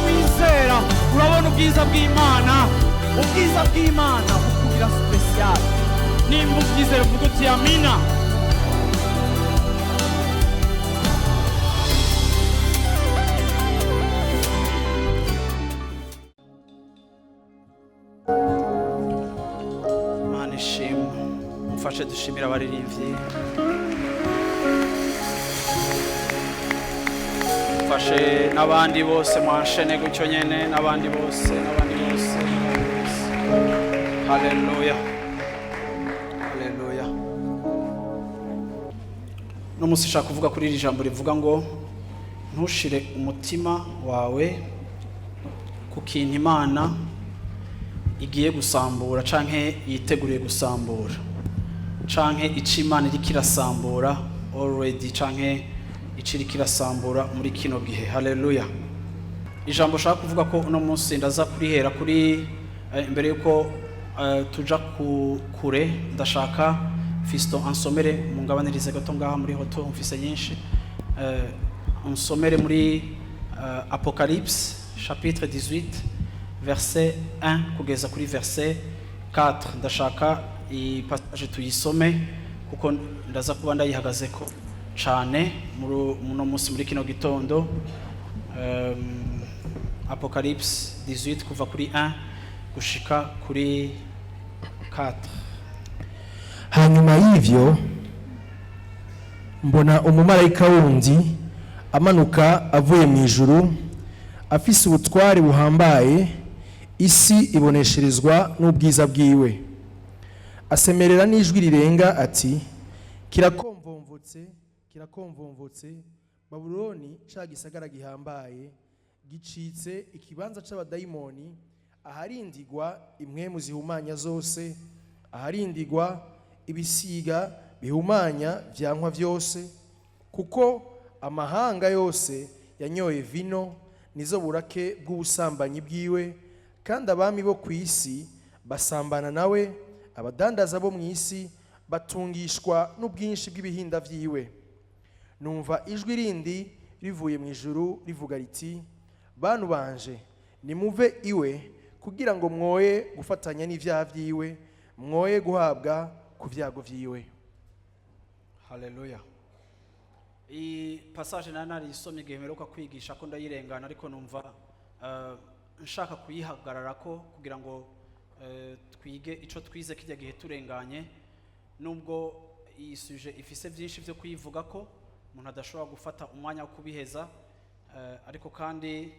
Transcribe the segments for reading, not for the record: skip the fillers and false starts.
Wizera urabona ubwiza bw'Imana. Ubwiza bw'Imana bukugira spécial. Nimba ubyizera, uvuga uti amina. Imana ishimwe. Mufashe dushimire abaririmbyi, mufashe n'abandi bose, mwanshene gutyo nyene, n'abandi bose, n'abandi bose, n'abandi bose. Haleluya, haleluya. No munsi nshaka kuvuga kuri iri jambo rivuga ngo ntushire umutima wawe ku kintu Imana igiye gusambura canke yiteguriye gusambura, canke ico Imana iriko irasambura already, canke ico iriko irasambura muri kino gihe. Haleluya. Ijambo ushaka kuvuga ko uno munsi ndaza kurihera kuri imbere yuko tuja ku kure, ndashaka Fisto ansomere, mungabanirize gato ngaha muri hoto mfise nyinshi, ansomere muri Apocalypse chapitre 18, verset 1 kugeza kuri verset 4. Ndashaka iyi passage tuyisome kuko ndaza kuba ndayihagazeko cane muri muno munsi, muri kino gitondo. Apocalypse 18, kuva kuri 1 gushika kuri 4. Hanyuma y'ivyo mbona umumarayika wundi amanuka avuye mu ijuru, afise ubutware buhambaye, isi ibonesherezwa n'ubwiza bwiwe. Asemerera n'ijwi rirenga ati: "Kirakomvomvotse, kirakomvomvotse, Babuloni, ca gisagara gihambaye! Gicitse ikibanza c'abadayimoni, aharindigwa impwemu zihumanya zose, aharindigwa ibisiga bihumanya vyankwa vyose, kuko amahanga yose yanyoye vino nizo burake bw'ubusambanyi bwiwe, kandi abami bo ku isi basambana nawe, abadandaza bo mu isi batungishwa n'ubwinshi bw'ibihinda vyiwe." Numva ijwi rindi rivuye mu ijuru rivuga riti: "Bantu banje, nimuve iwe, kugira ngo mwoye gufatanya n'ivyaha vyiwe, mwoye guhabwa ku vyago vyiwe." Haleluya. Iyi passage nari nariyisomye igihe mperuka kwigisha ko ndayirengana, ariko numva nshaka kuyihagararako kugira ngo twige ico twize kijya gihe turenganye, nubwo iyi sujet ifise byinshi byo kuyivuga ko umuntu adashobora gufata umwanya wo kubiheza, ariko kandi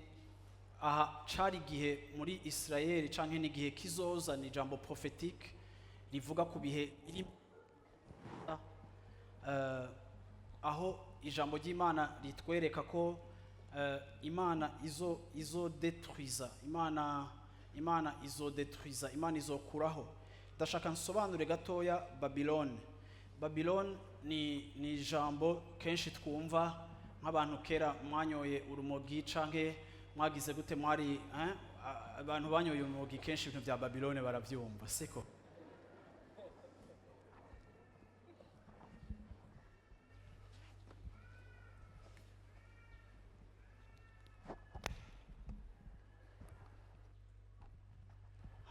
aha cari igihe muri Israeli canke n'igihe kizoza, ni ijambo prophétique rivuga ku bihe iri aho ijambo ry'Imana ritwereka ko Imana izo detruiza, Imana izo detruiza, Imana izokuraho. Ndashaka nsobanure gatoya Babylone. Babylone ni ijambo kenshi twumva nk'abantu kera mwanyoye urumogi canke mwagize gute, mwari abantu banyoye urumogi, kenshi ibintu bya Babylone baravyumva, siko?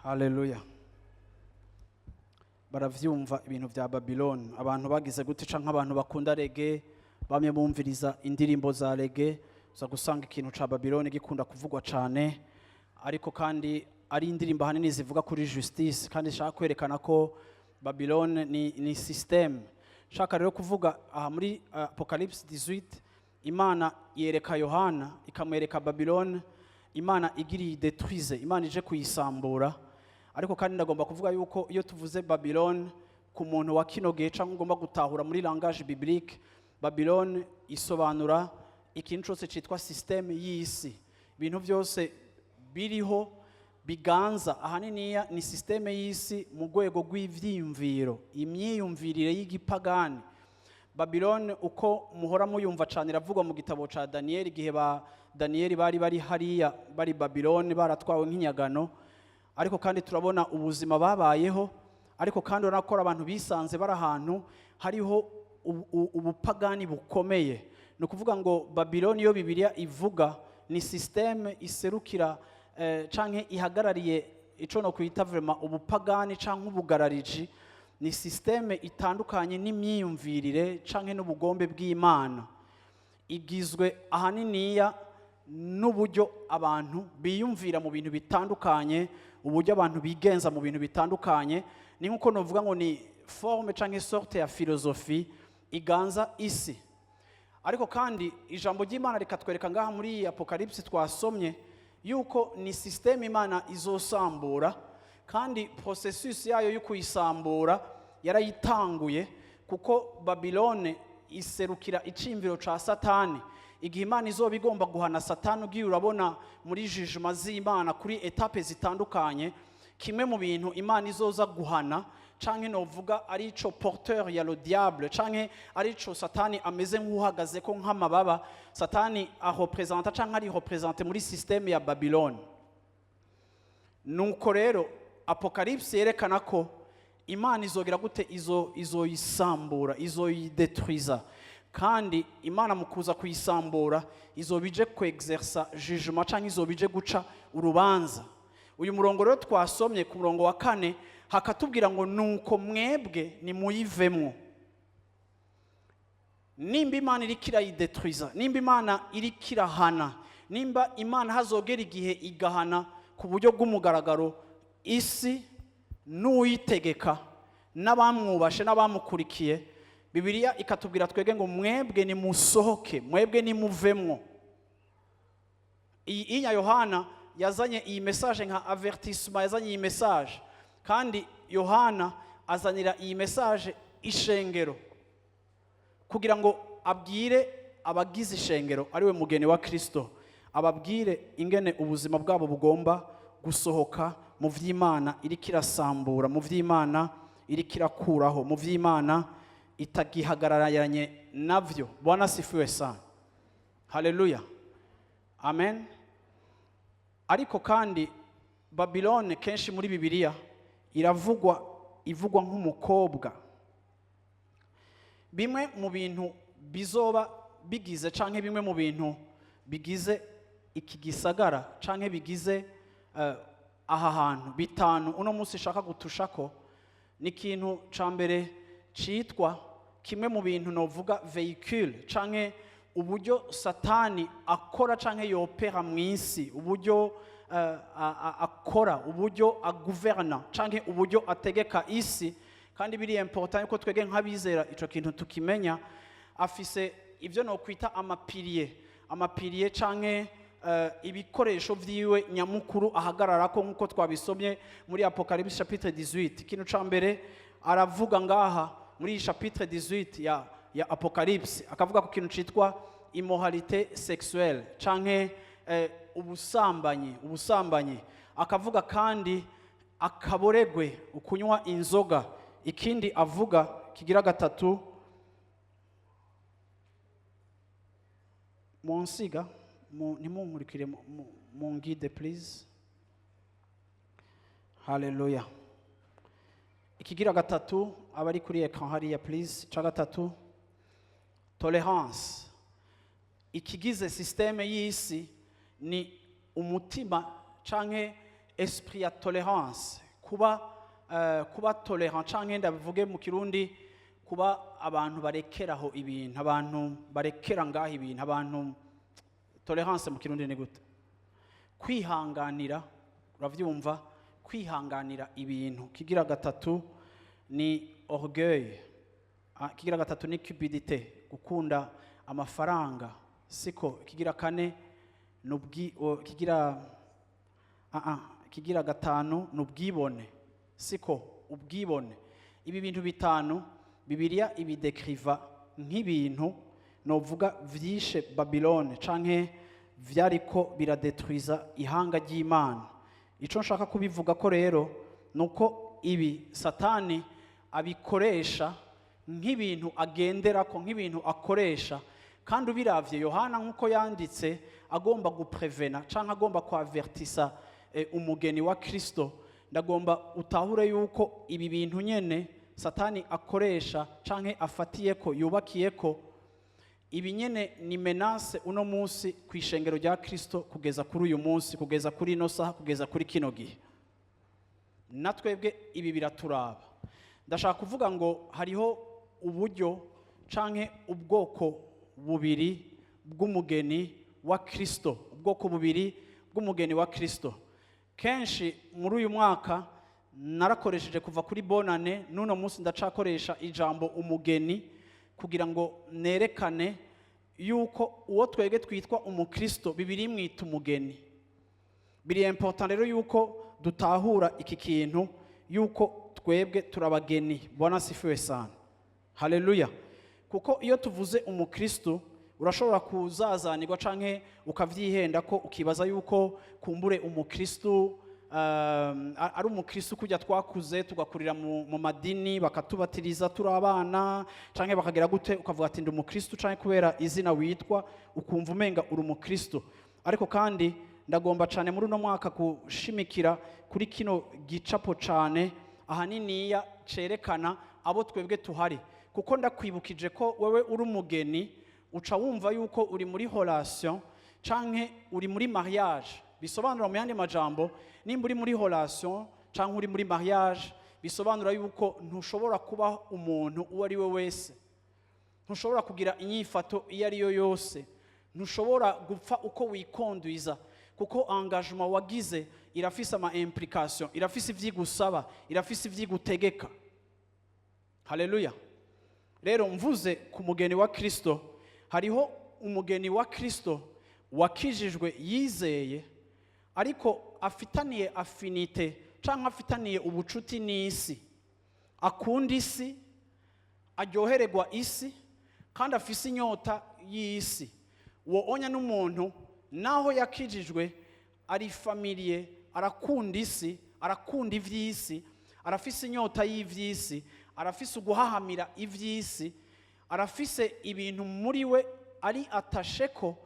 Haleluya. Baravyumva ibintu vya Babylone, abantu bagize gute, canke abantu bakunda reggae, bamwe bumviriza indirimbo za reggae, uza gusanga ikintu ca Babylone gikunda kuvugwa cane, ariko kandi ari indirimbo ahanini zivuga kuri justice, kandi ishaka kwerekana ko Babylone ni système. Shaka rero kuvuga aha muri Apocalypse 18, Imana yereka Yohana, ikamwereka Babylone, Imana igiriye détruise, Imana ije kuyisambura. Ariko kandi ndagomba kuvuga yuko iyo tuvuze Babylone ku muntu wa kino gihe cyangwa ugomba gutahura muri langage biblique, Babylone isobanura ikintu cyose cyitwa système y'isi, ibintu byose biriho biganza. Ahaniniya ni système y'isi mu rwego rw'ivyiyumviro, imyiyumvirire y'igipagani. Babylone uko muhora muyumva cyane iravugwa mu gitabo ca Daniel, igihe ba Daniel bari hariya, bari Babylone, baratwawe nk'inyagano. Ariko kandi turabona ubuzima babayeho, ariko kandi urabona ko abantu bisanze bari ahantu hariho ubupagani bukomeye. Ni ukuvuga ngo Babiloni, iyo Bibiliya ivuga, ni système iserukira canke ihagarariye ico no kwita vraiment ubupagani canke ubugarariji. Ni système itandukanye n'imyiyumvirire canke n'ubugombe bw'Imana. Igizwe ahaniniya n'uburyo abantu biyumvira mu bintu bitandukanye, uburyo abantu bigenza mu bintu bitandukanye. Ni nk'uko novuga ngo ni forme canke sorte ya philosophie iganza isi. Ariko kandi ijambo ry'Imana rikatwereka ngaha muri iyi Apocalypse twasomye yuko ni système Imana izosambura, kandi processus yayo yo kuyisambura yarayitanguye, kuko Babilone iserukira iciyumviro ca Satani. Igihe Imana izoba igomba guhana Satani, ugiye urabona muri jugement z'Imana kuri étapes zitandukanye, kimwe mu bintu Imana izoza guhana, canke novuga ari ico porteur ya le diable, canke ari ico Satani ameze nk'uhagaze ko nk'amababa, Satani arepresenta canke ari représente muri système ya Babylone. Nuko rero Apocalypse yerekana ko Imana izogera gute, izoyisambura, izoyidetruiza. Kandi Imana mu kuza kuyisambura izoba ije kwexersa jugement canke izoba ije guca urubanza. Uyu murongo rero twasomye, ku murongo wa 4, hakatubwira ngo: "Nuko mwebwe nimuyivemwo." Nimba Imana iriko irayidetruiza, nimba Imana iriko irahana, nimba Imana hazogera igihe igahana ku buryo bw'umugaragaro isi n'uyitegeka n'abamwubashe n'abamukurikiye, Bibiliya ikatubwira twebwe ngo: "Mwebwe nimusohoke, mwebwe nimuvemwo." Iyi inya Yohana yazanye iyi message nka avertissement, yazanye iyi message, kandi Yohana azanira iyi message ishengero kugira ngo abwire abagize ishengero, ariwe mugeni wa Kristo, ababwire ingene ubuzima bwabo bugomba gusohoka mu vy'Imana iriko irasambura, mu vy'Imana iriko irakuraho, mu vy'Imana itagihagararanye navyo. Bwana sifiwe sana, haleluya, amen. Ariko kandi Babilone kenshi muri Bibiliya iravugwa, ivugwa nk'umukobwa. Bimwe mu bintu bizoba bigize, canke bimwe mu bintu bigize iki gisagara, canke bigize aha hantu bitanu uno munsi nshaka gutushako, ni ikintu ca mbere citwa kimwe mu bintu novuga véhicule canke uburyo Satani akora canke yopera mu isi, uburyo akora, uburyo aguverna canke uburyo ategeka isi. Kandi biri important yuko twege nk'abizera ico kintu tukimenya. Afise ivyo nokwita amapiliers, amapiliers canke ibikoresho vyiwe nyamukuru ahagararako, nk'uko twabisomye muri Apocalypse chapitre 18. Ikintu ca mbere aravuga ngaha muri iyi chapitre 18 ya Apocalypse, akavuga ku kintu citwa immoralité sexuelle canke ubusambanyi. Ubusambanyi, akavuga kandi akaboregwe, ukunywa inzoga. Ikindi avuga kigira gatatu, munsiga ntimunkurikire, mungide please, haleluya. Ikigira gatatu, abari kuri écran hariya please, ca gatatu, tolérance. Ikigize système y'isi ni umutima canke esprit ya tolérance, kuba tolérant, canke ndabivuge mu Kirundi, kuba abantu barekeraho ibintu, abantu barekera ngaho ibintu. Abantu, tolérance mu Kirundi ni gute? Kwihanganira, uravyumva, kwihanganira ibintu. Kigira gatatu ni orgueil. Ah, kigira gatatu ni cupidité, gukunda amafaranga, siko? Kigira kane ni kigira kigira gatanu ni ubwibone, siko? Ubwibone. Ibi bintu bitanu Bibiliya ibidekriva nk'ibintu novuga vyishe Babilone canke vyariko biradetruiza ihanga ry'Imana. Ico nshaka kubivuga ko rero nuko ibi Satani abikoresha nk'ibintu agenderako, nk'ibintu akoresha. Kandi ubiravye Yohana nk'uko yanditse, agomba guprevena canke agomba kwavertisa umugeni wa Kristo, ndagomba utahure yuko ibi bintu nyene Satani akoresha canke afatiyeko, yubakiyeko. Ibi nyene ni menace uno munsi ku ishengero rya Kristo, kugeza kuri uyu munsi, kugeza kuri ino saha, kugeza kuri kino gihe. Na twebwe ibi biraturaba. Ndashaka kuvuga ngo hariho uburyo canke ubwoko bubiri bw'umugeni wa Kristo, ubwoko bubiri bw'umugeni wa Kristo. Kenshi muri uyu mwaka narakoresheje, kuva kuri Bonane n'uno munsi ndacakoresha ijambo umugeni, kugira ngo nerekane yuko uwo twebwe twitwa umukristo, Bibiliya imwita umugeni. Biri important rero yuko dutahura iki kintu, yuko twebwe turabageni. Bwana sifiwe sana, haleluya! Kuko iyo tuvuze umukristo, urashobora kuzazanirwa canke ukavyihenda ko ukibaza yuko kumbure umukristo ari umukristo kujya twakuze tugakurira mu madini, bakatubatiriza turi abana canke bakagira gute, ukavuga ati: "Ndi umukristo", canke kubera izina witwa ukumva umenga uri umukristo. Ariko kandi ndagomba cane muri uno mwaka gushimikira kuri kino gicapo cane ahaniniya cerekana abo twebwe tuhari, kuko ndakwibukije ko wewe uri umugeni, uca wumva yuko uri muri relation canke uri muri mariage. Bisobanura mu yandi majambo, nimba uri muri relation canke uri muri mariage, bisobanura yuko ntushobora kuba umuntu uwo ari we wese, ntushobora kugira inyifato iyo ari yo yose, ntushobora gupfa uko wikondwiza, kuko engagement wagize irafise ama implication, irafise ivyigusaba, irafise ivyigutegeka. Haleluya! Rero mvuze ku mugeni wa Kristo, hariho umugeni wa Kristo wakijijwe, yizeye, ariko afitaniye affinité cyangwa afitaniye ubucuti n'isi, akunda isi, aryohererwa isi, kandi afise inyota y'isi. Uwo onya n'umuntu naho yakijijwe ari familier, arakunda isi, arakunda iby'isi, arafise inyota y'iby'isi, arafise uguhahamira iby'isi, arafise ibintu muri we ari attaché ko.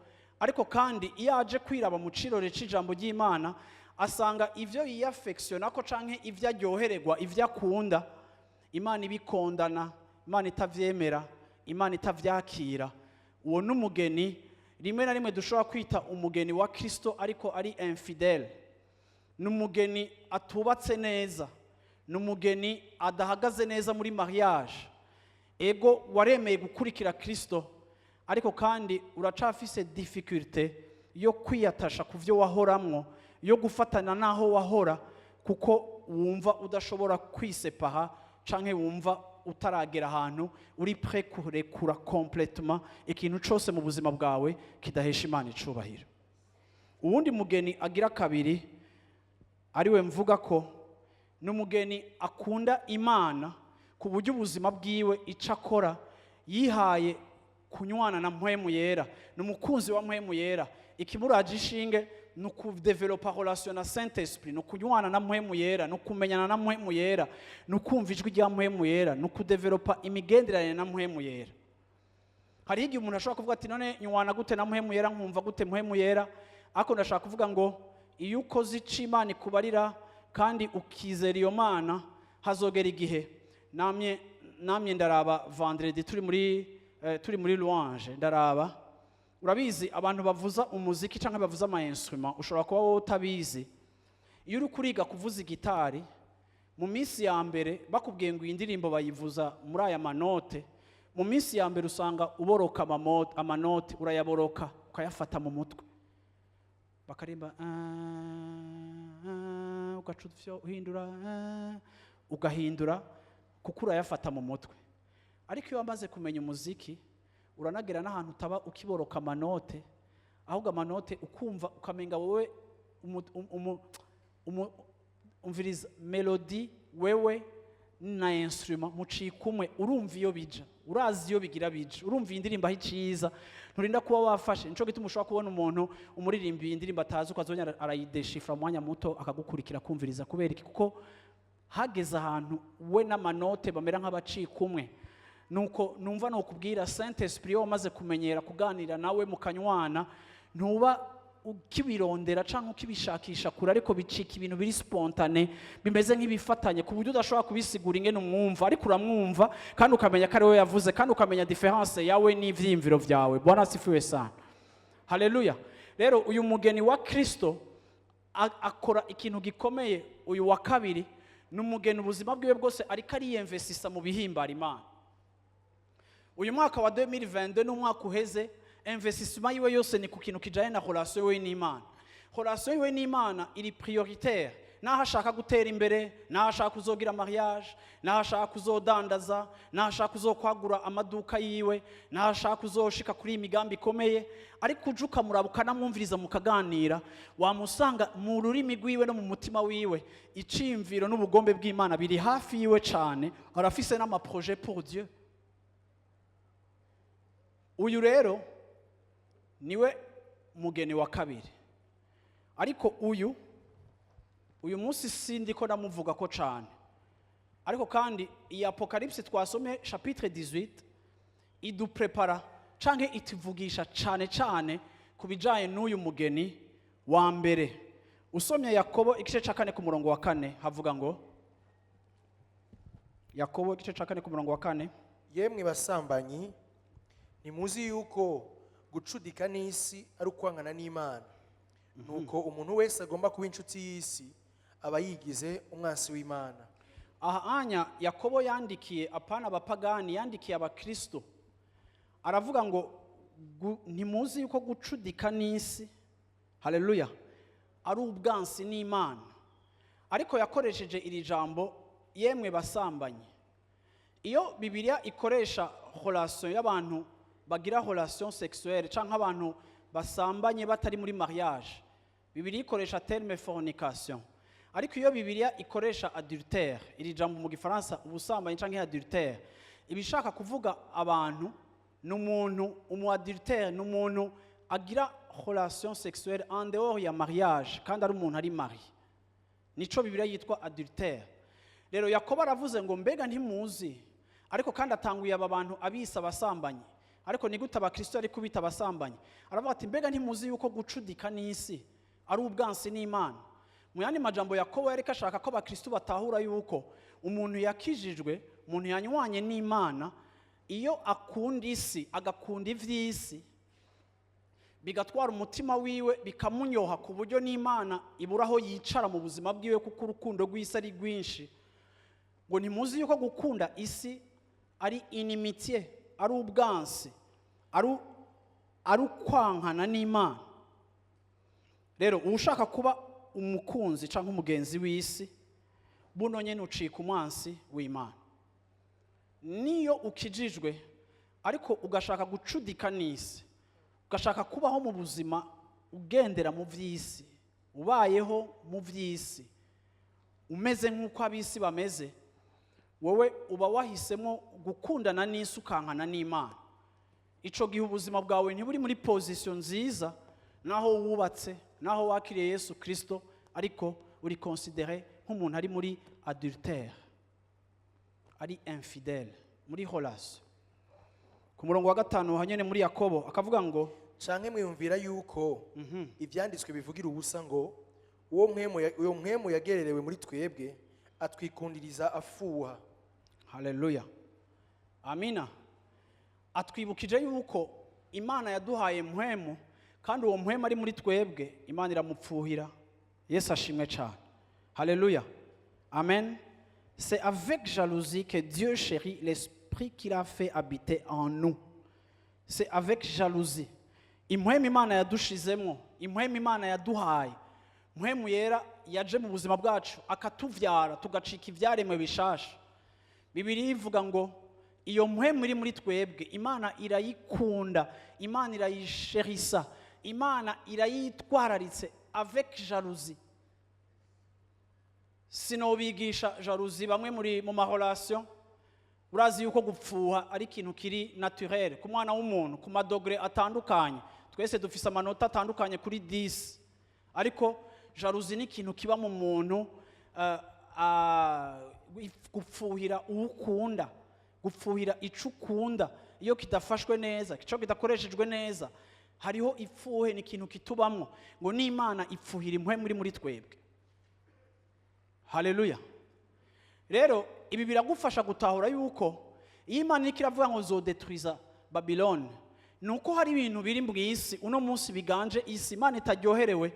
Ariko kandi iyo aje kwiraba mu cirore c'ijambo ry'Imana, asanga ivyo yiyafekisiona ko canke ivyo aryohererwa, ivyo akunda, Imana ibikondana, Imana itavyemera, Imana itavyakira. Uwo n'umugeni rimwe na rimwe dushobora kwita umugeni wa Kristo, ariko ari infidèle. Ni umugeni atubatse neza, ni umugeni adahagaze neza muri mariage. Ego, waremeye gukurikira Kristo, ariko kandi uracafise difficulté yo kwiyatasha ku byo wahoramwo, yo gufatana n'aho wahora, kuko wumva udashobora kwisepaha canke wumva utaragera ahantu uri prêt kurekura complètement ikintu cose mu buzima bwawe kidahesha Imana icubahiro. Uwundi mugeni agira kabiri, ariwe mvuga ko ni umugeni akunda Imana ku buryo ubuzima bwiwe icyo akora yihaye kunywana na Mpwemu Yera, ni umukunzi wa Mpwemu Yera. Ikimuraje ishinge ni ukudevelopa relation na Saint Esprit, ni ukunywana na Mpwemu Yera, ni ukumenyana na Mpwemu Yera, ni ukumva ijwi rya Mpwemu Yera, ni ukudevelopa imigenderanire na Mpwemu Yera. Hariho igihe umuntu ashobora kuvuga ati: "None nywana gute na Mpwemu Yera? Nkumva gute Mpwemu Yera?" Ariko ndashaka kuvuga ngo iyo ukoze ico Imana ikubarira kandi ukizera iyo Mana, hazogera igihe. Namye ndaraba vendredi turi muri louange, ndaraba. Urabizi, abantu bavuza umuziki cyangwa bavuza ama instrument, ushobora kuba wowe utabizi, iyo uri kuriga kuvuza igitari, mu minsi ya mbere bakubwiye ngo iyi ndirimbo bayivuza muri aya manote, mu minsi ya mbere usanga uboroka amanote, urayaboroka ukayafata mu mutwe. Bakarimba "Ah, ah", ugaca uhindura "Ah", ugahindura kuko urayafata mu mutwe. Ariko iyo wamaze kumenya umuziki, uranagera n'ahantu utaba ukiboroka amanote, ahubwo amanote ukumva ukamenga wowe umviriza mélodie, wewe na instrument mucika umwe. Urumva iyo bija, urazi iyo bigira bija, urumva iyi ndirimbo aho iciza, nturinda kuba wafashe. Nico gituma ushobora kubona umuntu umuririmba iyi ndirimbo atazi, ukazonya arayideshifra mu mwanya muto, akagukurikira kumviriza. Kubera iki? Kuko hageze ahantu we n'amanote bamera nk'abacika umwe. Nuko numva nokubwira, Saint Esprit, iyo wamaze kumenyera kuganira nawe mukanywana, ntuba ukibirondera canke ukibishakisha kure, ariko bicika ibintu biri spontané, bimeze nk'ibifatanye ku buryo udashobora kubisigura ingene umwumva, ariko uramwumva kandi ukamenya ko ari we yavuze, kandi ukamenya différence yawe n'ivyiyumviro vyawe. Bwana asifiwe sana, haleluya. Rero uyu mugeni wa Kristo akora ikintu gikomeye. Uyu wa kabiri ni umugeni ubuzima bwiwe bwose ariko ariyemvesisa mu bihimbara Imana. Uyu mwaka wa 2022 n'umwaka uheze, investissement yiwe yose ni ku kintu kijanye na relation yiwe n'Imana. Relation yiwe n'Imana iri prioritaire. Naho ashaka gutera imbere, naho ashaka kuzogira mariage, naho ashaka kuzodandaza, naho ashaka kuzokwagura amaduka yiwe, naho ashaka kuzoshika kuri iyi migambi ikomeye, ariko uje ukamuraba, ukanamwumviriza, mukaganira, wamusanga mu rurimi rwiwe no mu mutima wiwe iciyumviro n'ubugombe bw'Imana biri hafi yiwe cane. Arafise n'ama projets pour Dieu. Uyu rero niwe mugeni wa kabiri, ariko uyu munsi sindi ko ndamuvuga ko cane. Ariko kandi iyi Apocalypse twasomye, chapitre 18, iduprepara canke ituvugisha cane cane ku bijanye n'uyu mugeni wa mbere. Usomye Yakobo igice ca 4 ku murongo wa 4, havuga ngo, Yakobo igice ca 4 ku murongo wa 4: Yemwe basambanyi, ntimuzi yuko gucudika n'isi ari ukwangana n'Imana? Nuko umuntu wese agomba kuba inshuti y'isi aba yigize umwansi w'Imana. Aha anya Yakobo yandikiye apana abapagani, yandikiye abakristo. Aravuga ngo ntimuzi yuko gucudika n'isi, haleluya, ari ubwansi n'Imana? Ariko yakoresheje iri jambo "yemwe basambanyi". Iyo Bibiliya ikoresha relation y'abantu bagira relation sexuelle canke abantu basambanye batari muri mariage, Bibiliya ikoresha terme fornication. Ariko iyo Bibiliya ikoresha adultère, iri jambo mu Gifaransa, ubusambanyi canke adultère, iba ishaka kuvuga abantu, ni umuntu, umu adultère ni umuntu agira relation sexuelle en dehors ya mariage kandi ari umuntu ari marié. Nico Bibiliya yitwa adultère. Rero Yakobo aravuze ngo mbega ntimuzi? Ariko kandi atanguye aba bantu abisa abasambanyi. Ariko ni gute abakristo ari kubita abasambanyi? Aravuga ati: "Mbega ntimuzi yuko gucudika n'isi ari ubwansi n'Imana?" Mu yandi majambo, Yakobo yariko ashaka ko abakristo batahura yuko umuntu yakijijwe, umuntu yanywanye n'Imana, iyo akunda isi, agakunda ivy'isi, bigatwara umutima wiwe, bikamunyoha ku buryo n'Imana ibura aho yicara mu buzima bwiwe, kuko urukundo rw'isi ari rwinshi. Ngo ntimuzi yuko gukunda isi ari inimitié, ari ubwansi, ari ukwankana n'Imana? Rero ushaka kuba umukunzi cyangwa umugenzi w'isi, buno nyine ucika umwansi w'Imana. Niyo ukijijwe ariko ugashaka gucudika n'isi, ugashaka kubaho mu buzima ugendera mu by'isi, ubayeho mu by'isi, umeze nk'uko ab'isi bameze, wowe uba wahisemo gukundana n'isi ukankana n'Imana. Icyo gihe ubuzima bwawe ntiburi muri position nziza, naho wubatse, naho wakiriye Yesu Kirisito, ariko uri considéré nk'umuntu ari muri adultère, ari infidèle muri relation. Ku murongo wa 5 hanyene muri Yakobo akavuga ngo: Canke mwiyumvira yuko ivyanditswe bivugira ubusa ngo uwo Mpwemu yagererewe muri twebwe atwikundiriza afuha? Haleluya, amina. Atwibukije yuko Imana yaduhaye Mpwemu, kandi uwo Mpwemu ari muri twebwe, Imana iramupfuhira. Yesu ashimwe cyane, haleluya, amen. C'est avec jalousie que Dieu chérit l'esprit qu'il a fait habiter en nous. C'est avec jalousie. Impwemu Imana yadushizemo, impwemu Imana yaduhaye, Mpwemu Yera yaje mu buzima bwacu akatuvyara, tugacika ivyaremwe bishasha, Bibiliya ivuga ngo iyo mpwemu iri muri twebwe, Imana irayikunda, Imana irayisherisa, Imana irayitwararitse avec jalousie. Sinobigisha jalousie. Bamwe muri mu ma relations, urazi yuko gupfuha ari ikintu kiri naturel ku mwana w'umuntu ku ma degrés atandukanye. Twese dufise amanota atandukanye kuri 10, ariko jalousie ni ikintu kiba mu muntu, gupfuhira uwo ukunda, gupfuhira ico ukunda. Iyo kidafashwe neza, ico kidakoreshejwe neza. Hariho ipfuhe, ni ikintu kitubamwo, ngo n'Imana ipfuhira impwemu iri muri twebwe. Haleluya! Rero ibi biragufasha gutahura yuko iyo Imana iriko iravuga ngo nzodetruiza Babilone, ni uko hari ibintu biri mu isi uno munsi biganje isi, Imana itaryoherewe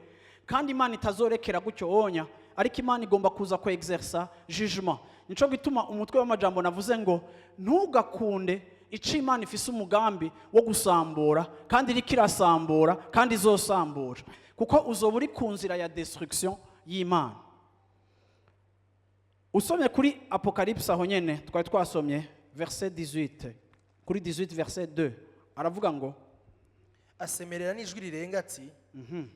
kandi Imana itazorekera gutyo onya, ariko Imana igomba kuza ku exercer jugement. Nico gituma umutwe w'amajambo navuze ngo ntugakunde ico Imana ifise umugambi wo gusambura, kandi iriko irasambura kandi izosambura, kuko uzoba uri ku nzira ya destruction y'Imana. Usomye kuri Apocalypse, aho nyene twari twasomye, verset 18, kuri 18 verset 2, aravuga ngo: Asemerera n'ijwi rirenga ati: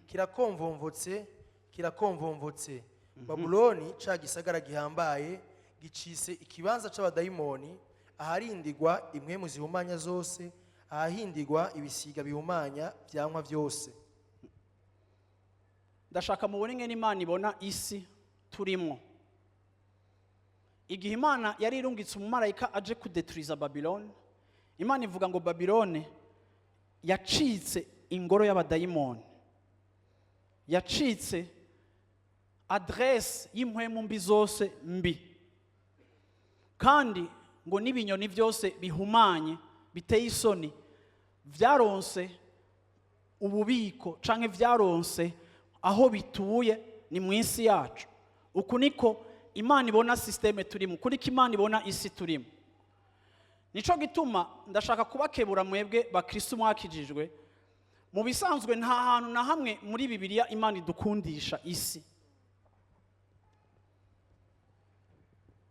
"Kirakomvomvotse, kirakomvomvotse Babuloni, ca gisagara gihambaye! Gicise ikibanza c'abadayimoni, aharindigwa impwemu zihumanya zose, ahahindigwa ibisiga bihumanya vyankwa vyose." Ndashaka mubone ingene Imana ibona isi turimwo. Igihe Imana yari irungitse umumarayika aje kudeturiza Babiloni, Imana ivuga ngo Babiloni yacitse ingoro y'abadayimoni, yacitse adresse y'impwemu mbi zose mbi, kandi ngo n'ibinyoni byose bihumanye biteye isoni byaronse ububiko canke vyaronse aho bituye, ni mu isi yacu. Uku niko Imana ibona système turimo, uku niko Imana ibona isi turimo. Nico gituma ndashaka kubakebura mwebwe bakristo mwakijijwe. Mu bisanzwe, nta hantu na hamwe muri Bibiliya Imana idukundisha isi.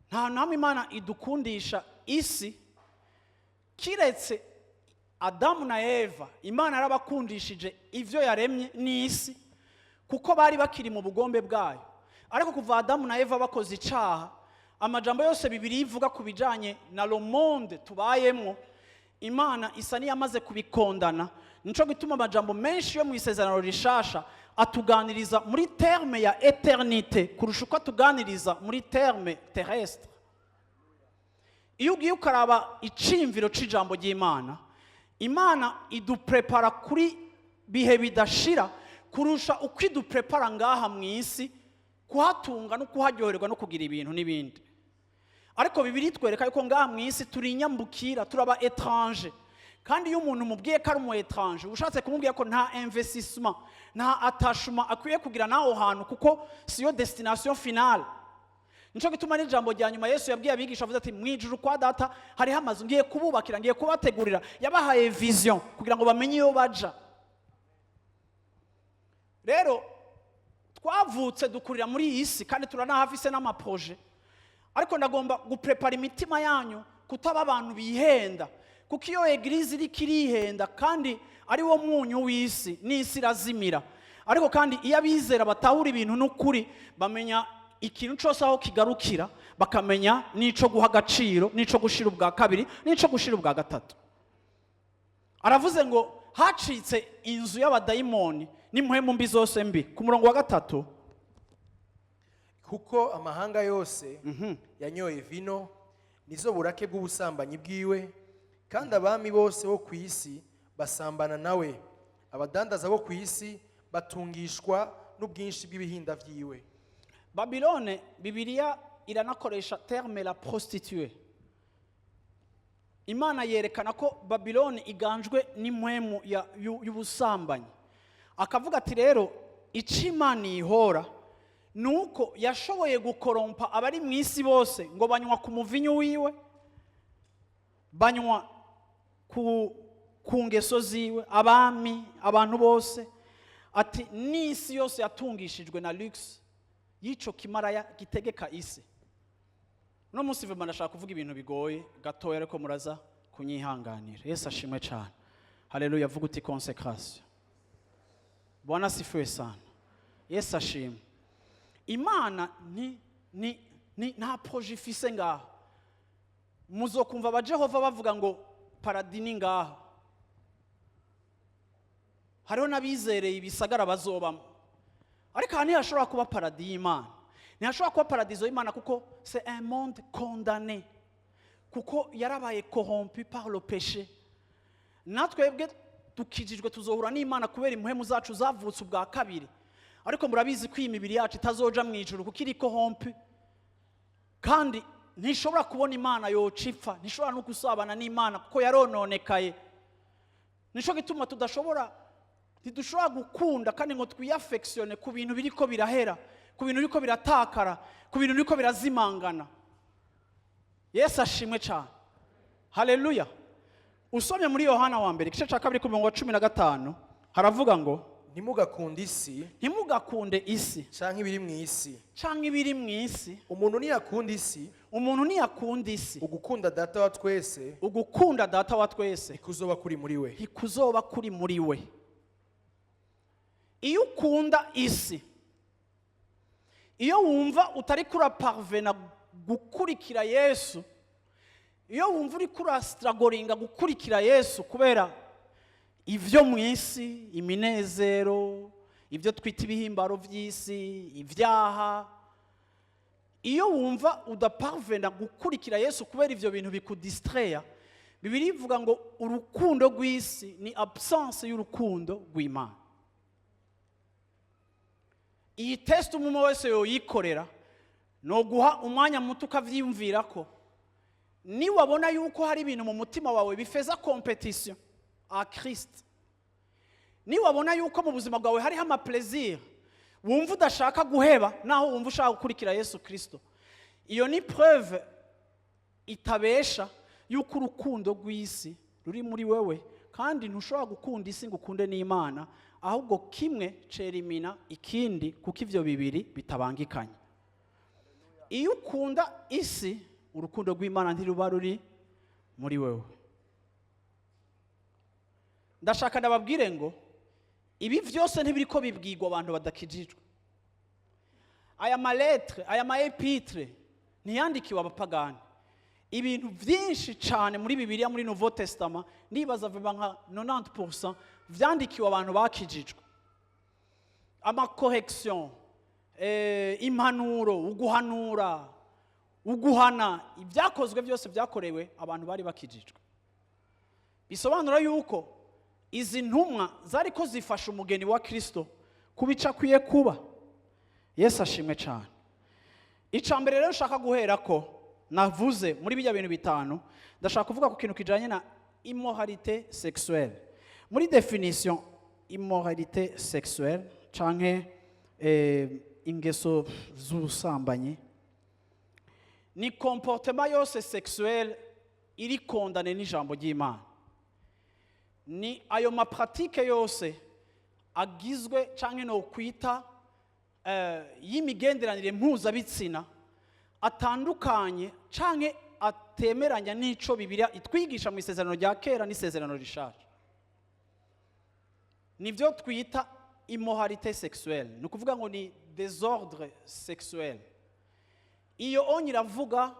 Nta hantu na hamwe Imana idukundisha isi, kiretse Adamu na Eva. Imana yarabakundishije ivyo yaremye n'isi kuko bari bakiri mu bugombe bwayo. Ariko kuva Adamu na Eva bakoze icaha, amajambo yose Bibiliya ivuga ku bijanye na le monde tubayemwo, Imana isa n'iyamaze kubikondana. Nico gituma amajambo menshi yo mu Isezerano Rishasha atuganiriza muri terme ya éternité kurusha uko atuganiriza muri terme terrestre. Iyo ugiye ukaraba iciyumviro c'ijambo ry'Imana, Imana iduprepara kuri bihe bidashira kurusha uko iduprepara ngaha mu isi kuhatunga no kuharyoherwa no kugira ibintu n'ibindi. Ariko Bibiliya itwereka yuko ngaha mu isi turi inyambukira, turaba étranger. Kandi iyo umuntu umubwiye ko ari umu étranger, ushatse kumubwira ko nta investissement, nta attachement akwiye kugira n'aho hantu, kuko siyo destination finale. Nico gituma n'ijambo rya nyuma Yesu yabwiye abigisha avuze ati: "Mu ijuru kwa Data hariho amazu ngiye kububakira, ngiye kubategurira." Yabahaye vision kugira ngo bamenye iyo baja. Rero twavutse dukurira muri iyi si kandi turanahafise n'ama projets, ariko ndagomba guprepara imitima yanyu kutaba abantu bihenda, kuko iyo église iriko irihenda kandi ari wo munyu w'isi, n'isi irazimira. Ariko kandi iyo abizera batahura ibintu n'ukuri, bamenya ikintu cyose aho kigarukira, bakamenya n'ico guha agaciro, n'ico gushira ubwa kabiri, n'ico gushira ubwa gatatu. Aravuze ngo hacitse inzu y'abadayimoni n'impwemu mbi zose mbi. Ku murongo wa 3. Kuko amahanga yose yanyoye vino nizo burake bw'ubusambanyi bwiwe, kandi abami bose bo ku isi basambana nawe, abadandaza bo ku isi batungishwa n'ubwinshi bw'ibihinda vyiwe. Babilone, Bibiliya iranakoresha terme la prostituée. Imana yerekana ko Babilone iganjwe n'impwemu y'ubusambanyi. Akavuga ati rero icyo Imana ihora ni uko yashoboye gukorompa abari mu isi bose, ngo banywa ku muvinyu wiwe, banywa ku ngeso ziwe, abami, abantu bose. Ati n'isi yose yatungishijwe na luxe y'ico kimaraya gitegeka isi. Uno munsi vema ndashaka kuvuga ibintu bigoye gatoya, ariko muraza kunyihanganira. Yesu ashimwe cyane! Haleluya! Vuga uti consécration. Bwana asifiwe sana! Yesu ashimwe! Imana ni nta projet ifise ngaha. Muzokumva abajehova bavuga ngo paradis ni ngaha. Hariho n'abizereye ibisagara bazobamo, ariko aha ntihashobora kuba paradis y'Imana, ntihashobora kuba paradizo y'Imana, kuko c'est un monde condamné, kuko yarabaye corrompu par le péché. Natwebwe Dukijijwe, tuzohura n'Imana kubera impwemu zacu zavutse ubwa kabiri. Ariko murabizi ko iyi mibiri yacu itazoja mu ijuru, kuko iriko hompe kandi ntishobora kubona Imana, yoca ipfa. Ntishobora no gusabana n'Imana kuko yarononekaye. Nico gituma tudashobora, ntidushobora gukunda kandi ngo twiyaffectionne ku bintu biriko birahera, ku bintu biriko biratakara, ku bintu biriko birazimangana. Yesu ashimwe cyane, haleluya. Usomye muri Yohana wa mbere, igice cya 2, ku murongo wa 15, haravuga ngo: Ntimugakunde isi Ntimugakunde isi canke ibiri mu isi. Canke ibiri mu isi. Umuntu niyakunda isi, Umuntu niyakunda isi, ugukunda Data wa twese ugukunda Data wa twese ntikuzoba kuri muri we. Ntikuzoba kuri muri we. Iyo ukunda isi, iyo wumva utari kuraparvena gukurikira Yesu, iyo wumva uri kurastrugglinga gukurikira Yesu kubera ibyo mu isi, iminezero, ibyo twita ibihimbaro by'isi, ibyaha, iyo wumva udaparvena gukurikira Yesu kubera ibyo bintu bikudistreya, Bibiliya ivuga ngo urukundo rw'isi ni absence y'urukundo rw'Imana. Iyi test umwe wese yoyikorera, ni uguha umwanya muto ukavyiyumvira ko niwabona yuko hari ibintu mu mutima wawe bifeza compétition à Christ, niwabona yuko mu buzima bwawe hariho amaplaisir wumva udashaka guheba naho wumva ushaka gukurikira Yesu Kristo, iyo ni preuve itabesha yuko urukundo rw'isi ruri muri wewe. Kandi ntushobora gukunda isi ngo ukunde n'Imana, ahubwo kimwe cerimina ikindi, kuko ivyo bibiri bitabangikanye. Iyo ukunda isi, urukundo rw'Imana ntiruba ruri muri wewe. Ndashaka ndababwire ngo ibi byose ntibiriko bibwirwa abantu badakijijwe. Aya malettres, aya ma épîtres ntiyandikiwe abapagani. Ibintu byinshi cyane muri Bibiliya, muri Nouveau Testament, ndibaza vuba nka 90% vyandikiwe abantu bakijijwe. Amacorrection, impanuro, uguhanura, uguhana, ibyakozwe byose byakorewe abantu bari bakijijwe. Bisobanura yuko izi ntumwa zari ko zifasha umugeni wa Kristo kuba icyo akwiye kuba. Yesu ashimwe cyane. Icya mbere rero nshaka guhera ko navuze muri bijya bintu bitanu, ndashaka kuvuga ku kintu kijyanye na immoralité sexuelle. Muri définition, immoralité sexuelle canke ingeso z'ubusambanyi ni comportement yose sexuelle iri condamnée n'ijambo ry'Imana. Ni ayo mapratiques yose agizwe canke no kwita y'imigenderanire mpuzabitsina atandukanye canke atemeranya n'ico Bibiliya itwigisha mu Isezerano rya Kera n'Isezerano Rishaje. Nivyo twita immoralité sexuelle, ni ukuvuga ngo ni désordre sexuel. Iyo onye iravuga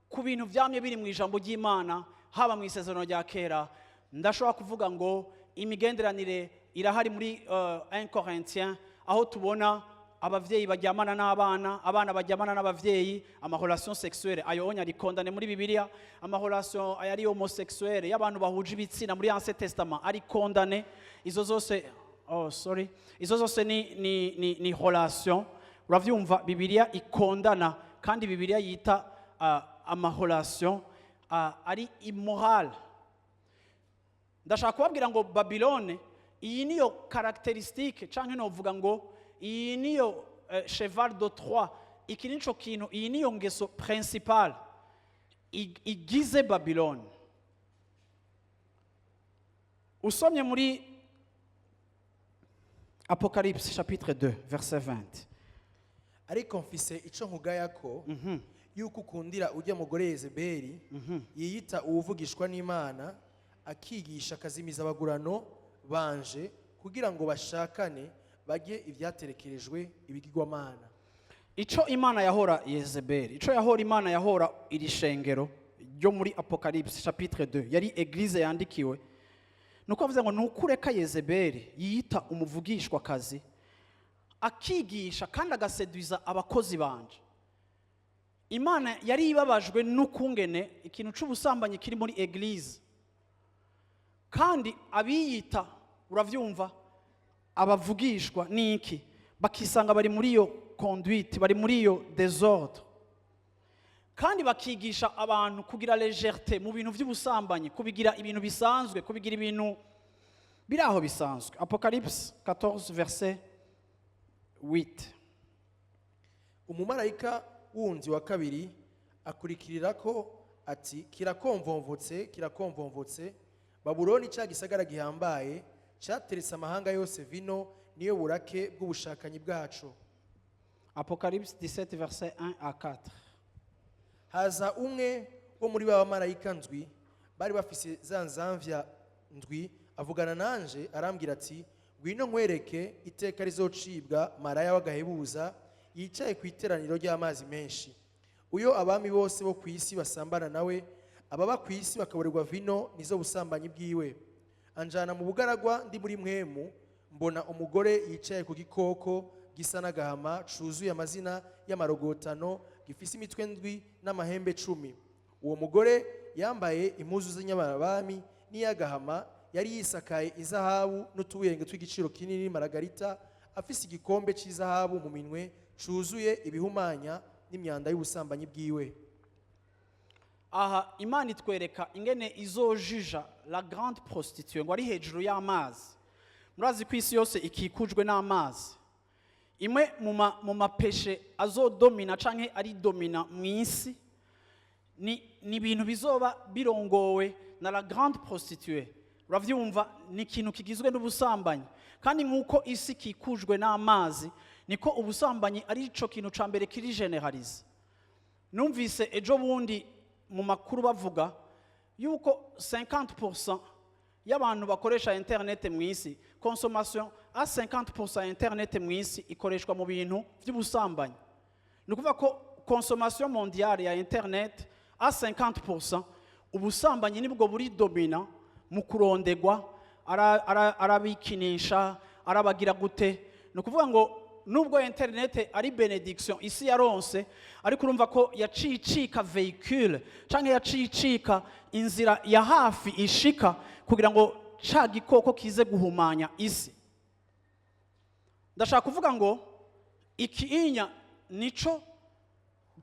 ku bintu byamye biri mu ijambo ry'Imana, haba mu Isezerano rya Kera. Ndashobora kuvuga ngo imigenderanire irahari muri 1 Corinthiens, aho tubona abavyeyi baryamana n'abana, abana baryamana n'abavyeyi. Amarelation sexuelle ayo onye ari condamné muri Bibiliya. Amarelation ayari homosexuelle, y'abantu bahuje ibitsina, muri Ancien Testament ari condamné. Izo zose, oh sorry, izo zose ni relation, uravyumva, Bibiliya ikondana kandi Bibiliya yita amarelation ari immoral. Ndashaka kubabwira ngo Babylone, iyi niyo caractéristique, canke novuga ngo iyi niyo cheval de Troie. Iki nico kintu, iyi niyo ngeso principale igize Babylone. Usomye muri Apocalypse chapitre 2 verset 20. Ariko mfise ico nkugaya ko yuko ukundira ujya mugore Yezebeli, yiyita uwuvugishwa n'Imana, akigisha akazimiza abagurano banje kugira ngo bashakane bajye ibyaterekerejwe ibigirwamana. Ico Imana yahora Yezebeli, ico yahora Imana, yahora iri shengero ryo muri Apocalypse chapitre 2, yari église yandikiwe, nuko avuze ngo nukureka Yezebeli yiyita umuvugishwa kazi, akigisha kandi agaseduza abakozi banje. Imana yari ibabajwe n'ukungene ikintu c'ubusambanyi kiri muri église. Kandi abiyita, uravyumva, abavugishwa n'iki, bakisanga bari muri iyo conduite, bari muri iyo désordre, kandi bakigisha abantu kugira légèreté mu bintu by'ubusambanyi, kubigira ibintu bisanzwe, kubigira ibintu biri aho bisanzwe. Apocalypse 14 verset 8. Umumarayika wundi wa kabiri akurikirira ko ati: "Kirakomvomvotse, kirakomvomvotse Babuloni, cya gisagara gihambaye cyateretse amahanga yose vino niyo burake bw'ubushakanyi bwacu." Apocalypse 17 verset 1 à 4. Haza umwe wo muri ba bamarayika ndwi bari bafise za nzamvya ndwi, avugana nanje arambwira ati: "Ngwino nkwereke iteka rizocibwa maraya w'agahebuza yicaye ku iteraniro ry'amazi menshi, uyo abami bose bo ku isi basambana nawe, ababa ku isi bakaborerwa vino nizo busambanyi bwiwe." Anjana mu bugaragwa ndi muri mpwemu, mbona umugore yicaye ku gikoko gisa n'agahama, cuzuye amazina y'amarogotano, gifise imitwe ndwi n'amahembe 10. Uwo mugore yambaye impuzu z'inyabami n'iy'agahama, yari yisakaye izahabu n'utubuyenge tw'igiciro kinini maragarita, afise igikombe cy'izahabu mu minwe cuzuye ibihumanya n'imyanda y'ubusambanyi bwiwe. Aha Imana itwereka ingene izojija la grande prostituée ngo ari hejuru y'amazi. Murazi ko isi yose ikikujwe n'amazi. Imwe mu ma péchés azodomina canke ari domina mu isi ni ibintu bizoba birongowe na la grande prostituée. Uravyumva, ni ikintu kigizwe n'ubusambanyi. Kandi nk'uko isi ikikujwe n'amazi, niko ubusambanyi ari ico kintu ca mbere kiri généralisé. Numvise ejo bundi mu makuru bavuga yuko 50% y'abantu bakoresha internet mu isi, consommation à 50% ya internet mu isi ikoreshwa mu bintu by'ubusambanyi. Ni ukuvuga ko consommation mondiale ya internet à 50%, ubusambanyi nibwo buri domina mu kurondegwa, arabikinisha, arabagira gute. Ni ukuvuga ngo nubwo internet ari bénédiction isi yaronse, ariko urumva ko yaciye icika véhicule canke yaciye icika inzira ya hafi ishika kugira ngo ca gikoko kize guhumanya isi. Ndashaka kuvuga ngo ikiinya nico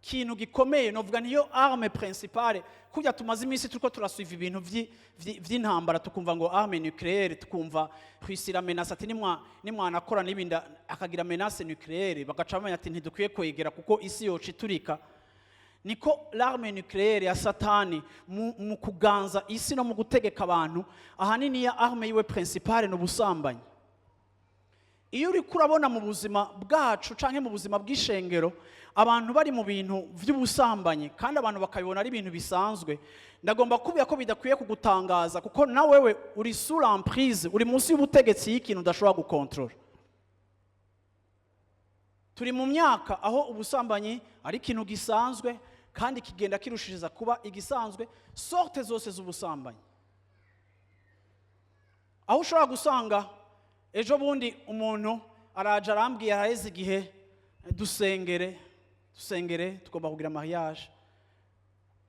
kintu gikomeye, novuga niyo arme principale. Kurya tumaze iminsi turiko turasuiva ibintu vy'intambara, tukumva ngo arme nucléaire, tukumva kwisira menace ati nimwanakora n'ibindi, akagira menace nucléaire, bagaca bamenya ati ntidukwiye kwegera kuko isi yoca iturika. Niko l'arme nucléaire ya Satani mu kuganza isi no mu gutegeka abantu, ahanini ya arme yiwe principale ni ubusambanyi. Iyo uriko urabona mu buzima bwacu canke mu buzima bw'ishengero abantu bari mu bintu vy'ubusambanyi, kandi abantu bakabibona ari ibintu bisanzwe, ndagomba kubwira ko bidakwiye kugutangaza, kuko na wewe uri sous l'emprise, uri munsi y'ubutegetsi y'ikintu udashobora gukontorora. Turi mu myaka aho ubusambanyi ari ikintu gisanzwe, kandi kigenda kirushiriza kuba igisanzwe, sorte zose z'ubusambanyi, aho ushobora gusanga ejo bundi umuntu araje arambwiye, araheze igihe: "Dusengere, dusengere, tugomba kugira mariage."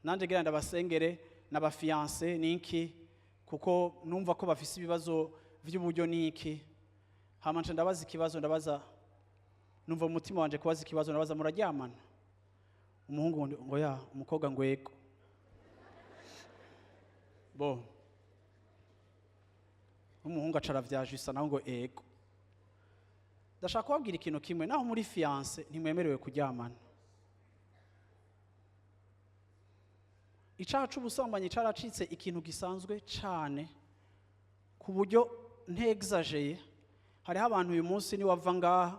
Nanjye ngira ndabasengere n'aba fiancés niki, kuko numva ko bafise ibibazo by'uburyo niki. Hama nca ndabaza ikibazo, ndabaza, numva mu mutima wanje kubaza ikibazo, ndabaza: "Muraryamana?" Umuhungu ngo ya, umukobwa ngo yego. Bo umuhungu aca aravyajisa nawe ngo ego. Ndashaka kubabwira ikintu kimwe: naho muri fiancé ntimwemerewe kuryamana. Icaha c'ubusambanyi caracitse ikintu gisanzwe cane, ku buryo ntexageye, hariho abantu uyu munsi niwava ngaha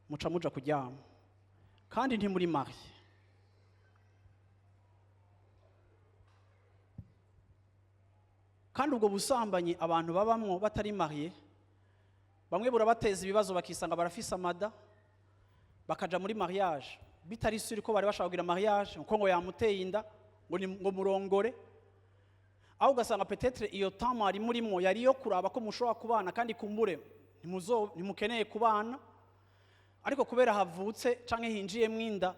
muca muja kuryama kandi ntimuri mariés. Kandi ubwo busambanyi abantu babamwo batari mariés, bamwe burabateza ibibazo, bakisanga barafise amada, bakaja muri mariage bitari sûr ko bari bashaka kugira mariage, kuko ngo yamuteye inda, ngo ngo murongore. Aho ugasanga peut-être iyo temps mwari murimo yari iyo kuraba ko mushobora kubana, kandi kumbure ntimukeneye kubana, ariko kubera havutse canke hinjiyemwo inda,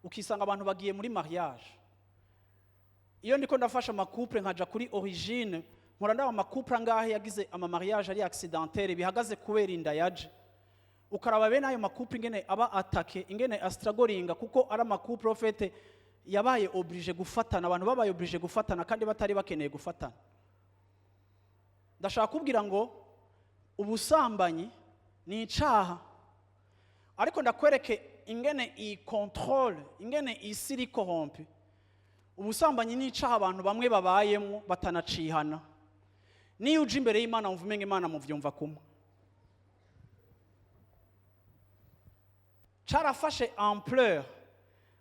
ukisanga abantu bagiye muri mariage. Iyo ndiko ndafasha ama couples, nkaja kuri origine, Mpora ndaba ama couples angahe yagize ama mariage ari accidentelle, bihagaze kubera inda yaje. Ukaraba bene ayo ma couples ingene aba attaqué, ingene astrugglinga, kuko ari ama couples en fait yabaye obligé gufatana, abantu babaye obligé gufatana kandi batari bakeneye gufatana. Ndashaka kubwira ngo ubusambanyi ni icaha, ariko ndakwereke ingene iyi contrôle, ingene isi iri corrompue. Ubusambanyi ni icaha abantu bamwe babayemo batanacihana. Niyo uje imbere y'Imana wumva umenga Imana muvyumva kumwe. Carafashe ampleur,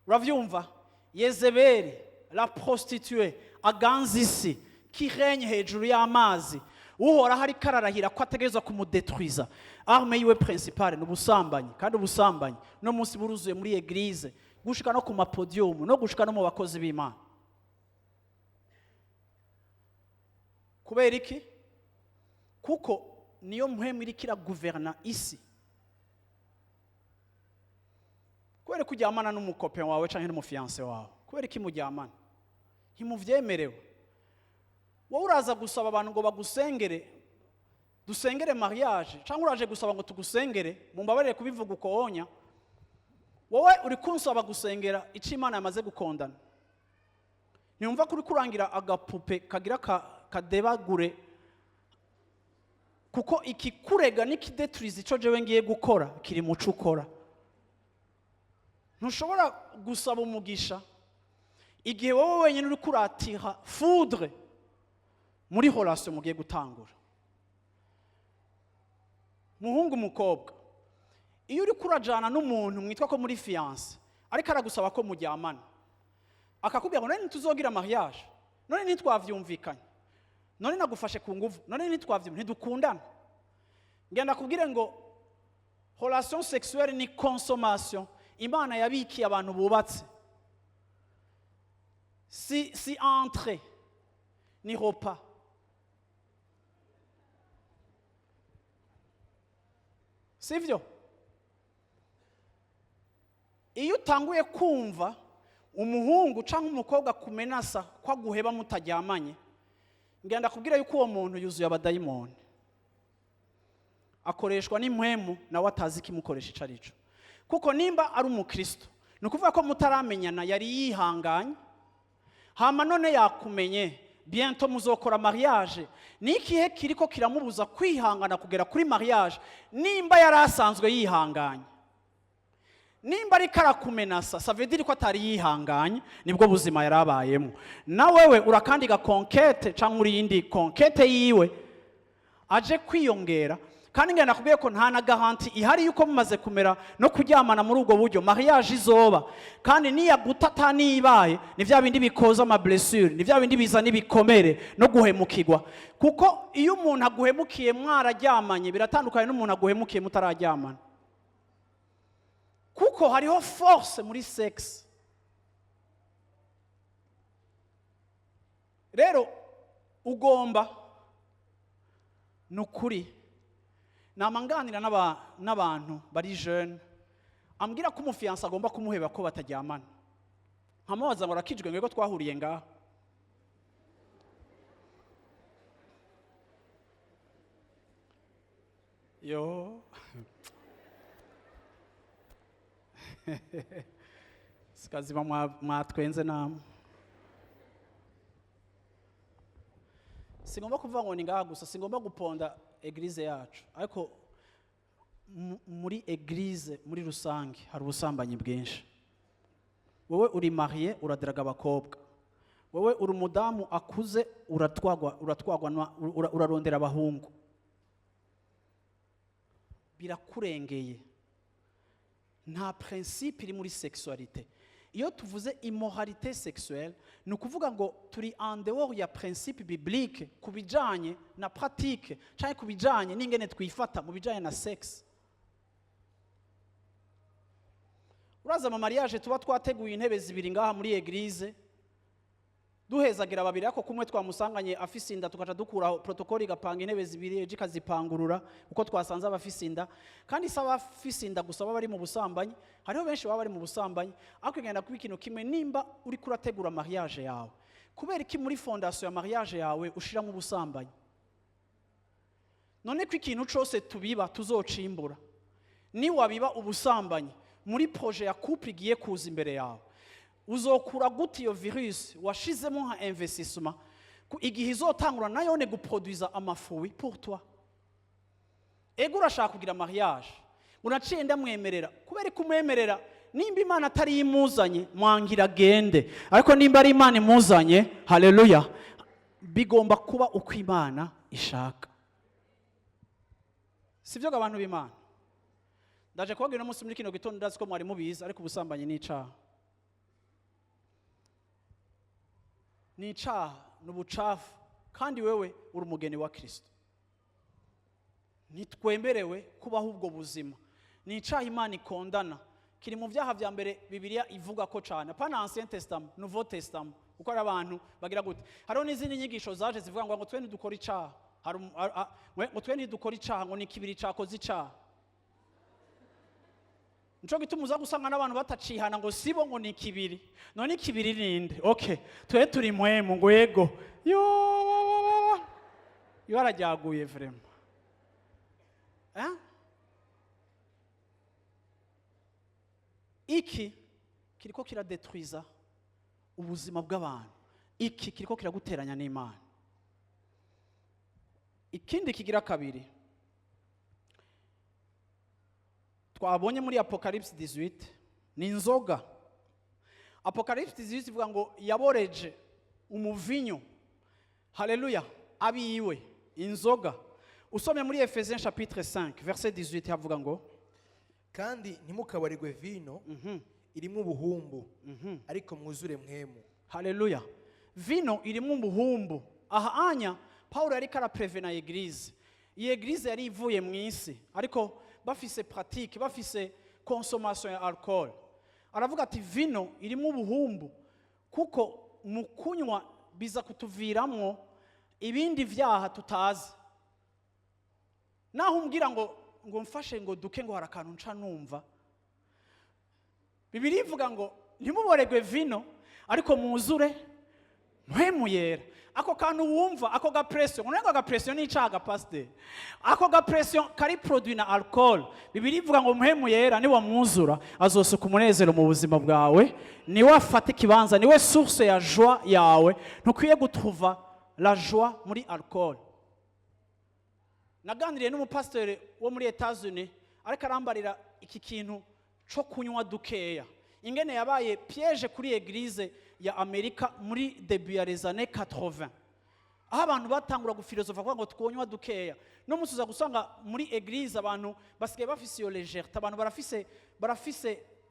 uravyumva? Yezebeli, la prostituée, aganza isi, qui règne hejuru y'amazi, Uhoraho ariko ararahira ko ategerezwa kumudetruiza. Arme yiwe principale ni ubusambanyi, kandi ubusambanyi no munsi buruzuye muri église, gushika no ku ma podium, no gushika no mu bakozi b'Imana. Kubera iki? Kuko niyo mpwemu iriko iraguverna isi. Kubera ko uryamana n'umu copain wawe canke n'umu fiancé wawe, kubera iki muryamana? Ntimuvyemerewe. Wowe uraza gusaba abantu ngo bagusengere, dusengere mariage, cyangwa uraje gusaba ngo tugusengere? Mumbabarire kubivuga uko wonya. Wowe uri kunsaba gusengera icyo Imana yamaze gukondana. Ntiyumva ko uri kurangira agapupe kagira kadebagure, kuko ikikurega n'ikideturiza icyo jewe ngiye gukora kiri mu cyo ukora. Ntushobora gusaba umugisha igihe wowe wenyine uri kuratira foudre muri relation mugiye gutangura. Muhungu, mukobwa, iyo uri kurajana n'umuntu mwitwa ko muri fiancé, ariko aragusaba ko muryamana, akakubwira ngo: "None ntituzogira mariage? None ntitwavyumvikanye? None nagufashe ku nguvu? None ntitwavyumvikanye? Ntidukundana?" Ngenda kubwire ngo relation sexuelle ni consommation Imana yabikiye abantu bubatse. Si entrée ni repas. Sivyo? Iyo utanguye kumva umuhungu cyangwa umukobwa kumenasa ko aguheba mutaryamanye, ngenda kubwira yuko uwo muntu yuzuye abadayimoni, akoreshwa n'impwemu nawe atazi ikimukoresha icyo ari cyo. Kuko nimba ari umukristo, ni ukuvuga ko mutaramenyana yari yihanganye, hama none yakumenye, bientôt muzokora mariage. Ni ikihe kiriko kiramubuza kwihangana kugera kuri mariage nimba yari asanzwe yihanganye? Nimba ariko arakumenasa, ça veut dire ko atari yihanganye, nibwo buzima yari abayemo. Na wewe urakandi ga conquête cyangwa uri yindi conquête yiwe aje kwiyongera. Kandi ngenda nakubwiye ko nta na garantie ihari yuko mumaze kumera no kuryamana muri ubwo buryo mariage izoba. Kandi niyagutata nibaye, ni bya bindi bikoza ama blessure, ni bya bindi bizana ibikomere no guhemukirwa. Kuko iyo umuntu aguhemukiye mwararyamanye biratandukanye n'umuntu aguhemukiye mutararyamana, kuko hariho force muri sexe. Rero ugomba, ni ukuri, nama nganira n'abantu bari jeune, ambwira ko umu fiancé agomba kumuheba ko bataryamana. Nkamubaza ngo: "Arakijwe?" Ngo: "Twahuriye ngaha." Yo, sikazima, mwatwenze namwe. Singomba kuvuga ngo ni ngaha gusa, singomba guponda église yacu, ariko muri église muri rusange hari ubusambanyi bwinshi. Wowe uri marié, uradiraga abakobwa. Wowe uri umudamu akuze, uratwagwa urarondera abahungu, birakurengeye. Nta principe iri muri sexualité. Iyo tuvuze immoralité sexuelle, ni ukuvuga ngo turi en dehors ya principe biblique ku bijanye na pratique cyangwa ku bijanye n'ingene twifata mu bijanye na sexe. Uraza ama mariage tuba twateguye intebe zibiri ngaha muri église, duhezagira babiri, ariko kumwe twamusanganye afise inda, tugaca dukuraho protocole, igapanga intebe zibiri, ejo ikazipangurura kuko twasanze abafise inda. Kandi si abafise inda gusa baba bari mu busambanyi, hariho benshi baba bari mu busambanyi. Ariko igenda kuba ikintu kimwe: nimba uriko urategura mariage yawe, Kubera iki muri fondation ya mariage yawe ushiramo ubusambanyi? None ko ikintu cose tubiba tuzocimbura, niwabiba ubusambanyi muri projet ya couple igiye kuza imbere yawe, uzokura gute iyo virus washizemo nka investissement igihe izotangura nayone guproduiza ama fruits pour toi? Ego, urashaka kugira mariage, unaciye ndamwemerera. Kubera ko umwemerera, nimba Imana atari imuzanye, mwangira agende, ariko nimba ari Imana imuzanye, haleluya, bigomba kuba uko Imana ishaka. Sibyo, abantu b'Imana? Ndaje kubabwira uno munsi muri kino gitondo, ndazi ko mwari mubizi, ariko ubusambanyi ni icaha, ni icaha, ni ubucafu. Kandi wewe uri umugeni wa Kristo, ntitwemerewe kubaho ubwo buzima. Ni icaha Imana ikondana, kiri mu byaha vya mbere Bibiliya ivuga ko cane, apana Ancien Testament, Nouveau Testament. Kuko hari abantu bagira gute, hariho n'izindi nyigisho zaje zivuga ngo twe ntidukora icaha. Hari ngo twe ntidukora icaha, ngo ni kibiri cakoze icaha. Nico gituma uza gusanga n'abantu batacihana, ngo sibo, ngo ni kibiri. None ikibiri ninde? Okay, twe turi mpwemu, ngo yego yo yo arajyaguye vraiment, eh? Iki kiriko kiradetruiza ubuzima bw'abantu, iki kiriko kiraguteranya n'Imana. Ikindi kigira kabiri twabonye muri Apocalypse 18 ni inzoga. Apocalypse 18 ivuga ngo yaboreje umuvinyo, haleluya, abiwe inzoga. Usomye muri Ephésiens chapitre 5 verset 18, havuga ngo: Kandi ntimukabarirwe vino irimo ubuhumbu, ariko mwuzure Mpwemu. Haleluya! Vino irimo umuhumbu. Aha anya Paulo yariko araprevena église. Iyi église yari ivuye mu isi, ariko bafise pratique, bafise consommation ya alcool. Aravuga ati vino irimo ubuhumbu, kuko mu kunywa biza kutuviramwo ibindi vyaha tutazi. Naho umbwira ngo mfashe ngo duke, ngo hari akantu nca numva. Bibiliya ivuga ngo ntimuboregwe vino, ariko mwuzure Mpwemu Yera. Ako kantu wumva, ako ga pression, ngo aga pression ni icaha, pasiteri, ako ga pression kari produit na alcool, Bibiliya ivuga ngo Mpwemu Yera niwamwuzura azosuka umunezero mu buzima bwawe, niwe afata ikibanza, niwe source ya joie yawe. Ntukwiye gutruva la joie muri alcool. Naganiriye n'umupasiteri wo muri Etats-Unis, ariko arambarira iki kintu co kunywa dukeya, ingene yabaye piège kuri église ya Amerika muri début ya les années 80, aho abantu batangura gufilozofa kuvuga ngo twonywa dukeya. No munsi uza gusanga muri église abantu basigaye bafise iyo légèreté, abantu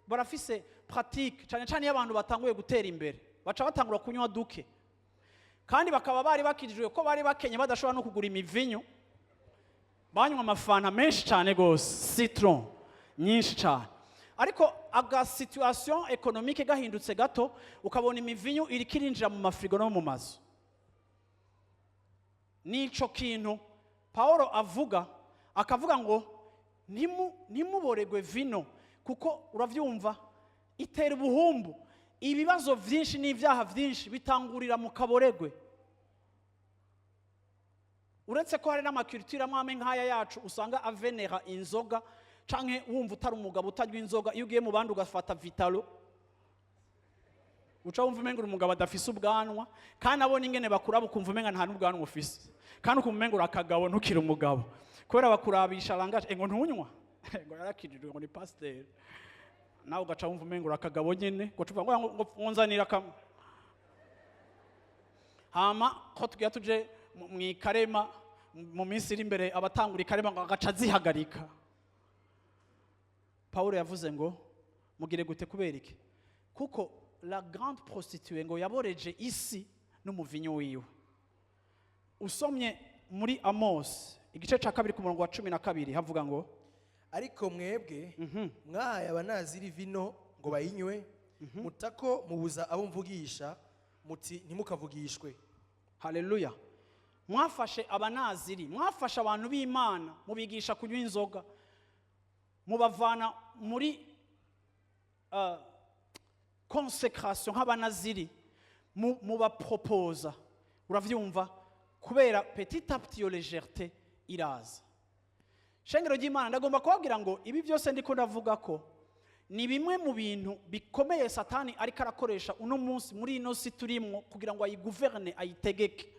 barafise pratique, cyane cyane iyo abantu batanguye gutera imbere, baca batangura kunywa duke, kandi bakaba bari bakijijwe, ko bari bakenye, badashobora no kugura imivinyu, banywa amafanta menshi cyane gose, citron nyinshi cyane. Ariko aga situation économique gahindutse gato, ukabona imivinyu iriko irinjira mu mafrigo no mu mazu. Nico kintu Paulo avuga, akavuga ngo ntimuboregwe vino, kuko uravyumva itera ubuhumbu. Ibibazo vyinshi n'ibyaha vyinshi bitangurira mu kaboregwe. Uretse ko hari n'ama culture amwe amwe nk'aya yacu usanga avenera inzoga, canke wumva utari umugabo utanywa inzoga. Iyo ugiye mu bandi ugafata Vitalo, uca wumva umenga uri umugabo adafise ubwanwa, kandi abona ingene bakuraba ukumva umenga nta n'ubwanwa ufise, kandi ukumva umenga uri akagabo, ntukiri umugabo, kubera bakurabisha langage ngo ntunywa, ngo yarakijijwe, ngo ni pasiteri. Nawe ugaca wumva umenga uri akagabo nyene, ngo uca uvuga ngo nzanira kamwe. Hama ko tugira tuje mu ikarema mu minsi iri imbere, abatangura ikarema ngo agaca azihagarika. Paulo yavuze ngo mugire gute? Kubera iki? Kuko la grande prostituée ngo yaboreje isi n'umuvinyu wiwe. Usomye muri Amos igice cya 2 ku murongo wa 12, havuga ngo: Ariko mwebwe mwahaye abanaziri vino ngo bayinywe, mutako mubuza abo mvugisha, muti ntimukavugishwe. Haleluya! Mwafashe abanaziri, mwafashe abantu b'Imana, mubigisha kunywa inzoga, mubavana muri consécration nk'abanaziri. Mubapropoza, uravyumva, kubera petit à petit iyo légèreté iraza. Shengero ry'Imana, ndagomba kubabwira ngo ibi byose ndiko ndavuga ko ni bimwe mu bintu bikomeye Satani ariko arakoresha uno munsi muri ino si turimwo kugira ngo ayiguverne, ayitegeke.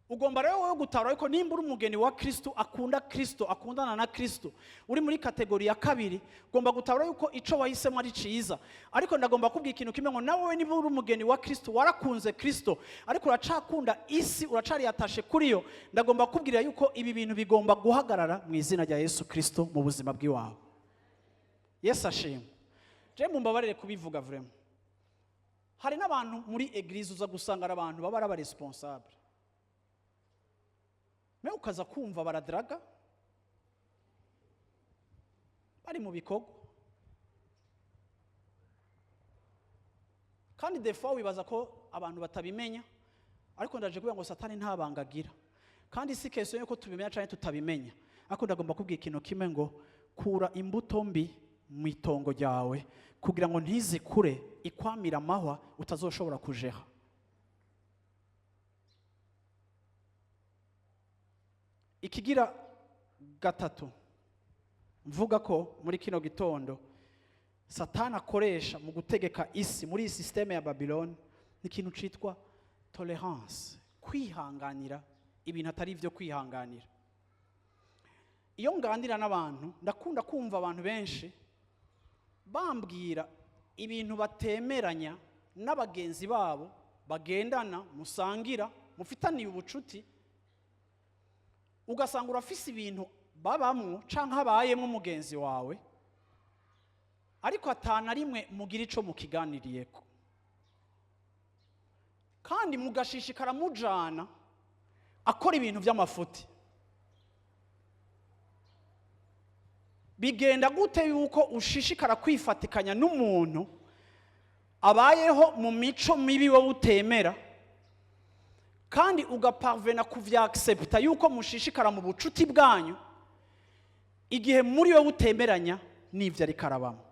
Ugomba rero wowe gutahura, ariko nimba uri umugeni wa Kristo, akunda Kristo, akundana na Kristo, uri muri catégorie ya kabiri, ugomba gutahura yuko ico wahisemo ari ciza. Ariko ndagomba kubwira ikintu kimwe ngo nawe niba uri umugeni wa Kristo, warakunze Kristo ariko uracakunda isi, uracari attaché kuri yo, ndagomba kubwira yuko ibi bintu bigomba guhagarara mu izina rya Yesu Kristo mu buzima bw'iwawe. Yesu ashimwe. Je mumbabarire kubivuga, vraiment, hari n'abantu muri église uza gusanga ari abantu baba ari aba responsable, mais ukaza kumva baradaraga, bari mu bikorwa. Kandi des fois wibaza ko abantu batabimenya, ariko ndaje kuvuga ngo Satani nta banga agira. Kandi si question yuko tubimenya cyangwa tutabimenya, ariko ndagomba kubwira ikintu kimwe ngo kura imbuto mbi mu itongo ryawe kugira ngo ntizikure ikwamira amahwa utazoshobora kujeha. Ikigira gatatu mvuga ko muri kino gitondo Satani akoresha mu gutegeka isi muri iyi système ya Babylone ni ikintu citwa tolerance, kwihanganira ibintu atari ibyo kwihanganira. Iyo nganira n'abantu, ndakunda kumva abantu benshi bambwira ibintu batemeranya n'abagenzi babo bagendana, musangira, mufitaniye ubucuti. Ugasanga urafise ibintu babamwo canke habayemo mugenzi wawe, ariko atana rimwe mugira ico mukiganiriyeko, kandi mugashishikara mujana akora ibintu by'amafuti. Bigenda gute yuko ushishikara kwifatikanya n'umuntu abayeho mu mico mibi wowe utemera, kandi ugaparvena kuvyaccepta yuko mushishikara mu bucuti bwanyu igihe muri wowe utemeranya n'ivyo ariko arabamo?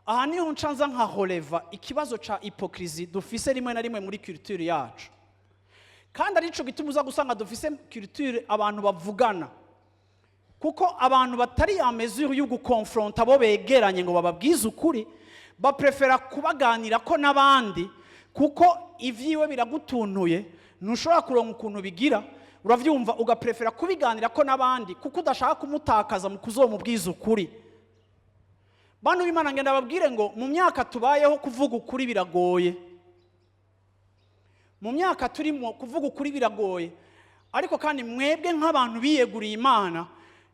Aha niho ncanza nka releva ikibazo ca hypocrisie dufise rimwe na rimwe muri culture yacu. Kandi arico gituma uza gusanga dufise culture abantu bavugana, kuko abantu batari en mesure yo gukonfronta abo begeranye ngo bababwize ukuri, baprefera kubaganira ko n'abandi, kuko ivyiwe biragutuntuye, ntushobora kuronka ukuntu bigira, uravyumva, ugaprefera kubiganira ko n'abandi kuko udashaka kumutakaza mu kuzomubwiza ukuri. Bantu b'Imana, ngenda babwire ngo mu myaka tubayeho kuvuga ukuri biragoye. Mu myaka turimo kuvuga ukuri biragoye. Ariko kandi mwebwe nk'abantu biyeguriye Imana,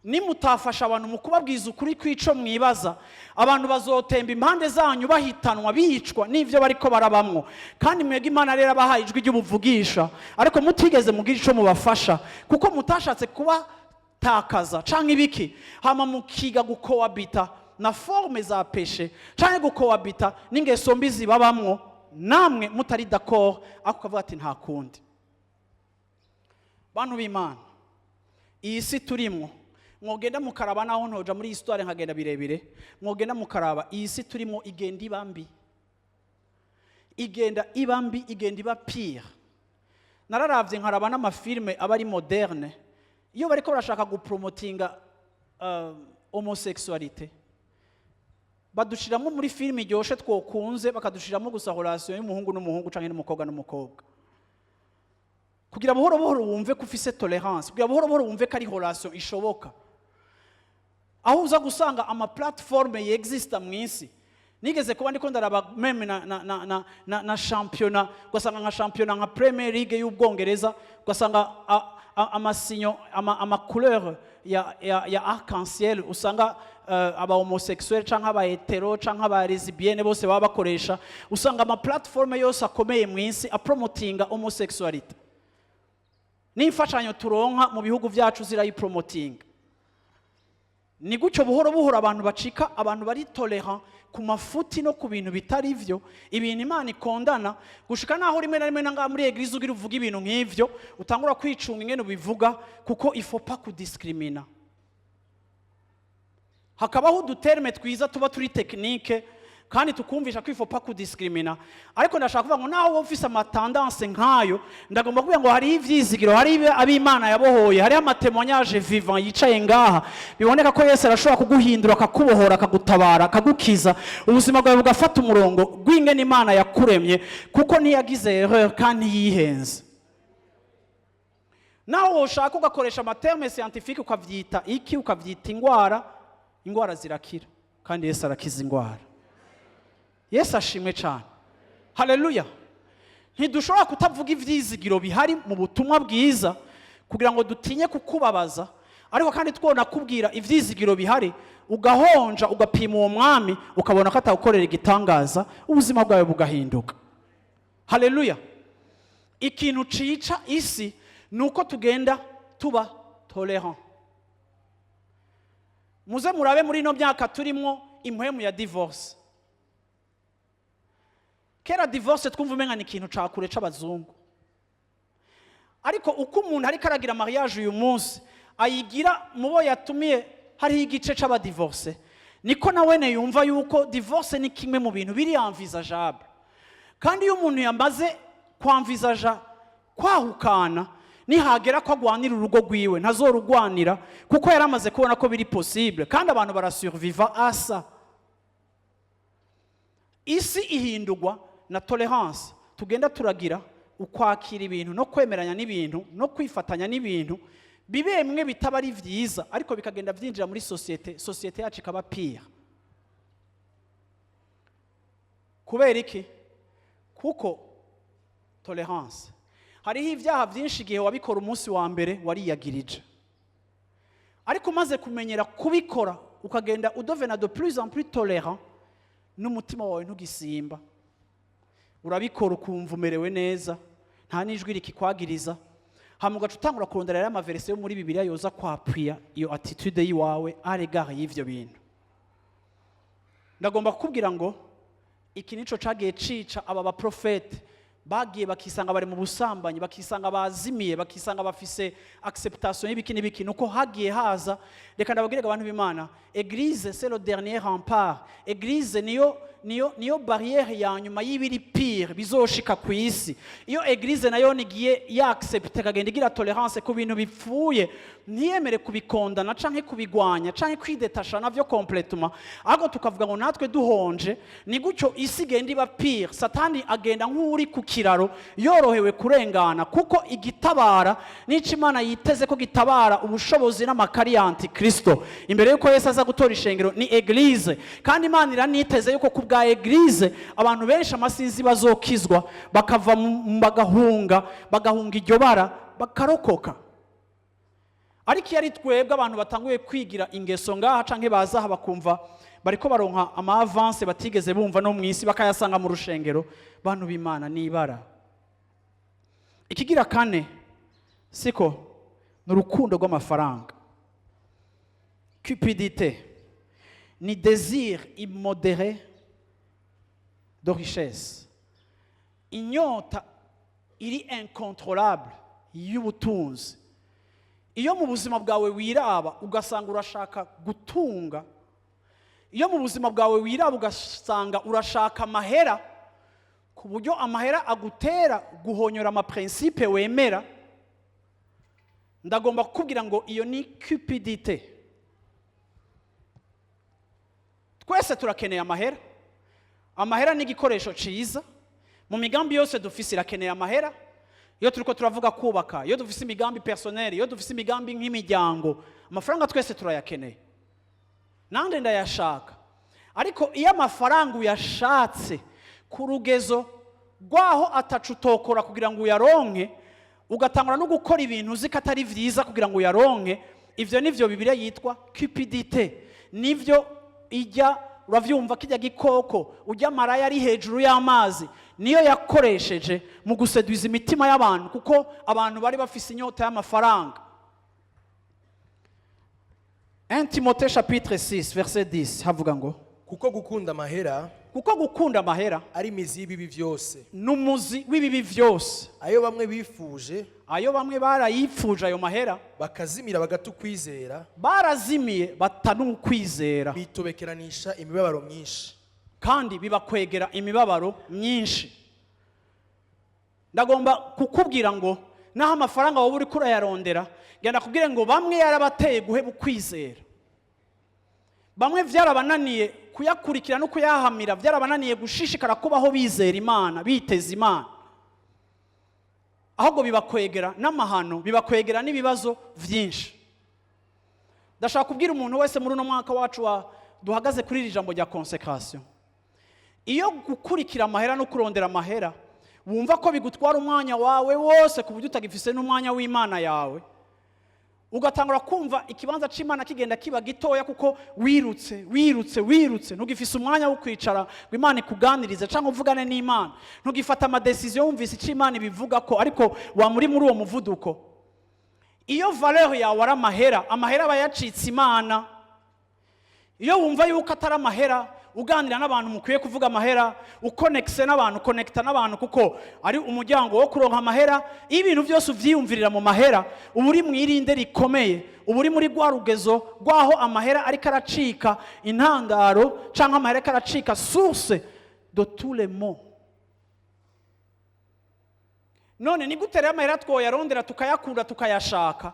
nimutafasha abantu mu kubabwiza ukuri kw'ico mwibaza, abantu bazotemba impande zanyu, bahitanwa, bicwa n'ivyo bariko barabamwo. Kandi mwebwe Imana rero abahaye ijwi ry'ubuvugisha, ariko mutigeze mugira ico mubafasha kuko mutashatse kubatakaza canke ibiki, hama mukiga gukohabita na forme za péché canke gukohabita n'ingeso mbi zibabamwo, namwe mutari d'accord, ako kavuga ati nta kundi. Bantu b'Imana, iyi si turimwo, mwogenda mukaraba, naho ntoja muri histoire nkagenda birebire, mwogenda mukaraba iyi si turimo igenda iba mbi, igenda iba mbi, igenda iba pire. Nararavye nkaraba n'amafilme aba ari moderne, iyo bariko barashaka gupromotinga homosexualité, badushiramo muri filime iryoshe twokunze, bakadushiramo gusa relation y'umuhungu n'umuhungu canke n'umukobwa n'umukobwa, kugira buhoro buhoro wumve ko ufise tolerance, kugira buhoro buhoro wumve ko ari relation ishoboka. Aho uza gusanga ama plateforme yexista mu isi, nigeze kuba ndiko ndaraba même na championnat, ugasanga nka championnat nka Premier League y'Ubwongereza, ugasanga amasinyo ama couleur ya arc-en-ciel usanga aba homosexuel canke aba hétéro canke aba lesbienne bose baba bakoresha. Usanga ama plateforme yose akomeye mu isi apromotinga homosexualité, n'imfashanyo turonka mu bihugu byacu zirayipromotinga. Ni gutyo buhoro buhoro abantu bacika abantu bari tolérant ku mafuti no ku bintu bitari byo, ibintu Imana ikondana, gushika naho rimwe na rimwe na ngaha muri église ugira uvuga ibintu nk'ivyo utangura kwicunga ingene ubivuga, kuko il faut pas kudiscrimina. Hakabaho uduterme twiza tuba turi technique. Kandi tukumvisha ko il faut pas kudiscrimina. Ariko ndashaka kuvuga ngo naho wowe ufise ama tendances nk'ayo, ndagomba kuvuga ngo hariho ivyizigiro, hariho ab'Imana yabohoye, hariho ama témoignages vivants yicaye ngaha. Biboneka ko Yesu arashobora kuguhindura, akakubohora, akagutabara, akagukiza, ubuzima bwawe bugafata umurongo rw'ingene Imana yakuremye, kuko ntiyagize erreur kandi ntiyihenze. Naho woshaka ugakoresha ama termes scientifiques, ukavyita iki, ukavyita ingwara, ingwara zirakira, kandi Yesu arakiza ingwara. Yesu ashimwe cyane, haleluya. Ntidushobora kutavuga ivyizigiro bihari mu butumwa bwiza kugira ngo dutinye kukubabaza, ariko kandi twona kubwira ivyizigiro bihari, ugahonja, ugapima uwo mwami, ukabona ko atawukorera igitangaza, ubuzima bwawe bugahinduka. Haleluya. Ikintu cica isi ni uko tugenda tuba tolérant. Muze murabe muri ino myaka turimo impwemu ya divorce. Kera divorce twumva umenga ni ikintu ca kure c'abazungu, ariko uko umuntu ariko aragira mariage uyu munsi, ayigira mu bo yatumiye hariho igice c'aba divorcés, niko na wene yumva yuko divorce ni kimwe mu bintu biri envisageable. Kandi iyo umuntu yamaze kwamvisaja kwahukana, nihagera ko agwanira urugo rwiwe, ntazorugwanira, kuko yari amaze kubona ko biri possible, kandi abantu barasurviva asa. Isi ihindurwa na tolérance tugenda turagira, ukwakira ibintu no kwemeranya n'ibintu no kwifatanya n'ibintu bimwe bitaba ari byiza, ariko bikagenda byinjira muri société, société yacu ikaba pire. Kubera iki? Kuko tolérance. Hariho ibyaha byinshi igihe wabikora umunsi wa mbere wariyagirije, ariko umaze kumenyera kubikora, ukagenda udevena de plus en plus tolérant, n'umutima wawe ntugisimba. Urabikora ukumva umerewe neza, nta n'ijwi rikikwagiriza. Hama ugaca utangura kurondera rero ama versets yo muri Bibiliya yoza kwappuya iyo attitude yiwawe à l'égard y'ivyo bintu. Ndagomba kukubwira ngo iki nico cagiye cica aba baprofete bagiye bakisanga bari mu busambanyi, bakisanga bazimiye, bakisanga bafise acceptation y'ibiki n'ibiki. Nuko hagiye haza, reka ndababwire abantu b'Imana, église c'est le dernier rempart. Église niyo barrière ya nyuma y'ibiri pire bizoshika ku isi. Iyo église nayo nigiye yaccepte, kagenda igira tolérance ku bintu bipfuye, ntiyemere kubikondana canke kubigwanya canke kwidetasha navyo complètement, ahubwo tukavuga ngo natwe duhonje, ni gutyo isi igenda iba pire. Satani agenda nk'uri ku kiraro yorohewe kurengana, kuko igitabara n'ico Imana yiteze ko gitabara ubushobozi n'amakari ya antikristo imbere y'uko Yesu aza gutora ishengero ni église. Kandi Imana iraniteze yuko ku bwa église abantu benshi amasinzi bazokizwa, bakava bagahunga iryo bara, bakarokoka. Ariko iyo ari twebwe abantu batanguye kwigira ingeso ngaha, canke baza aha bakumva bariko baronka ama avances batigeze bumva no mu isi, bakayasanga mu rushengero, bantu b'Imana, n'ibara. Ikigira kane siko ni urukundo rw'amafaranga. Cupidité ni désir immodéré de richesse, inyota iri incontrôlable y'ubutunzi. Iyo mu buzima bwawe wiraba ugasanga urashaka gutunga, iyo mu buzima bwawe wiraba ugasanga urashaka amahera ku buryo amahera agutera guhonyora ama principes wemera, ndagomba kukubwira ngo iyo ni cupidité. Twese turakeneye amahera. Amahera ni igikoresho cyiza mu migambi yose dufise. Irakeneye amahera iyo turiko turavuga kubaka, iyo dufise imigambi personnel, iyo dufise imigambi nk'imiryango. Amafaranga twese turayakeneye, nanjye ndayashaka. Ariko iyo amafaranga uyashatse ku rugezo rwaho atacu utokora kugira ngo uyaronke, ugatangura no gukora ibintu uzi ko atari byiza kugira ngo uyaronke, ivyo nivyo Bibiliya yitwa cupidité. Nivyo ijya, uravyumva, kijya gikoko ujya maraya ari hejuru y'amazi, niyo yakoresheje mu guseduza imitima y'abantu, kuko abantu bari bafise inyota y'amafaranga. 1 Timothée chapitre 6 verset 10 havuga ngo: Kuko gukunda amahera Kuko gukunda amahera ari imizi y'ibibi byose, n'umuzi w'ibibi byose, ayo bamwe bifuje, ayo bamwe barayipfuje ayo mahera, bakazimira bagata ukwizera, barazimiye bata n'ukwizera, bitobekeranisha imibabaro myinshi. Kandi bibakwegera imibabaro myinshi. Ndagomba kukubwira ngo naho amafaranga wowe uri kurayarondera, genda kubwire ngo bamwe yarabateye guheba ukwizera, bamwe byarabananiye kuyakurikira no kuyahamira, byarabananiye gushishikara kubaho bizera Imana, biteza Imana. Ahubwo bibakwegera n'amahano, bibakwegera n'ibibazo byinshi. Ndashaka kubwira umuntu wese muri uno mwaka wacu wa duhagaze kuri iri jambo rya consécration: iyo gukurikira amahera no kurondera amahera wumva ko bigutwara umwanya wawe wose, ku buryo utagifise n'umwanya w'Imana yawe, ugatangura kumva ikibanza cy'Imana kigenda kiba gitoya, kuko wirutse, wirutse, wirutse, ntugifise umwanya wo kwicara ngo Imana ikuganirize cyangwa uvugane n'Imana, ntugifata ama décisions wumvise icyo Imana ibivuga ko, ariko wamuri muri uwo muvuduko. Iyo valeur yawe ari amahera, amahera aba yacitse Imana. Iyo wumva yuko atari amahera, uganira n'abantu mukwiye kuvuga amahera, ukonekise n'abantu, ukonekita n'abantu kuko ari umuryango wo kuronka amahera, iyo ibintu byose ubyiyumvirira mu mahera, uba uri mu irinde rikomeye, uba uri muri rwa rugezo rw'aho amahera ariko aracika intandaro, cyangwa amahera ariko aracika source de tous les maux. None ni gute rero amahera twoyarondera, tukayakunda, tukayashaka,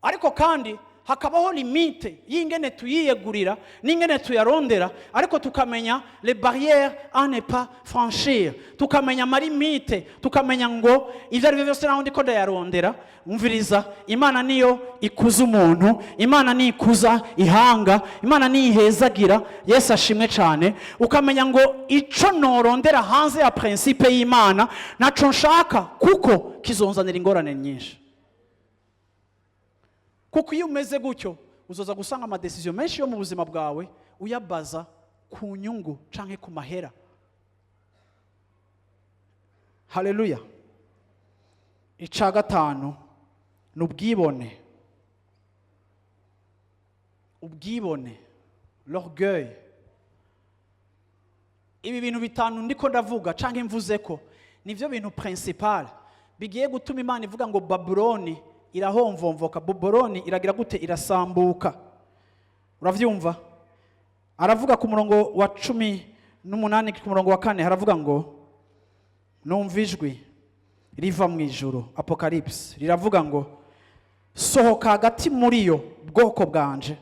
ariko kandi hakabaho limite y'ingene tuyiyegurira n'ingene tuyarondera, ariko tukamenya les barrières à ne pas franchir, tukamenya ama limites, tukamenya ngo ibyo ari byo byose naho ndiko ndayarondera, umviriza, Imana niyo ikuza umuntu, Imana niyo ikuza ihanga, Imana niyo ihezagira. Yesu ashimwe cyane. Ukamenya ngo ico norondera hanze ya principe y'Imana ntaco nshaka, kuko kizonzanira ingorane nyinshi. Kuko iyo umeze gutyo, uzoza gusanga ama décisions menshi yo mu buzima bwawe uyabaza ku nyungu canke ku mahera. Haleluya! Ica gatanu ni ubwibone. Ubwibone, l'orgueil. Ibi bintu bitanu ndiko ndavuga canke mvuze ko nivyo bintu principal bigiye gutuma Imana ivuga ngo Babuloni irahomvomvoka, Babuloni iragira gute? Irasambuka. Uravyumva? Aravuga ku murongo wa 18, ku murongo wa 4, haravuga ngo: "Numva ijwi riva mu ijuru." Apocalypse riravuga ngo: "Sohoka hagati muri yo, bwoko bwanje,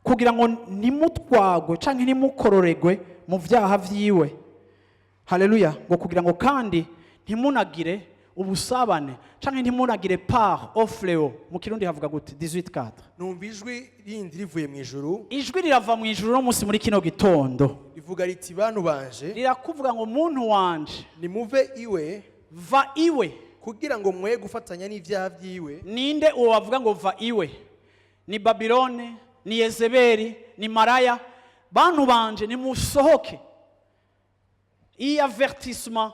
kugira ngo ntimutwagwe canke ntimukororegwe mu vyaha vyiwe." Haleluya! Ngo kugira ngo kandi ntimunagire ubusabane canke ntimunagire part au fléau. Mu Kirundi havuga gute? 18:4. Numva ijwi rindi rivuye mu ijuru. Ijwi rirava mu ijuru no munsi muri kino gitondo. Rivuga riti: "Bantu banje, Rirakuvuga ngo: "Muntu wanje, nimuve iwe, va iwe, kugira ngo mwe gufatanya n'ibyaha byiwe." Ninde uwo bavuga ngo va iwe? Ni Babilone, ni Yezebeli, ni maraya. Bantu banje, nimusohoke. Iyi avertissement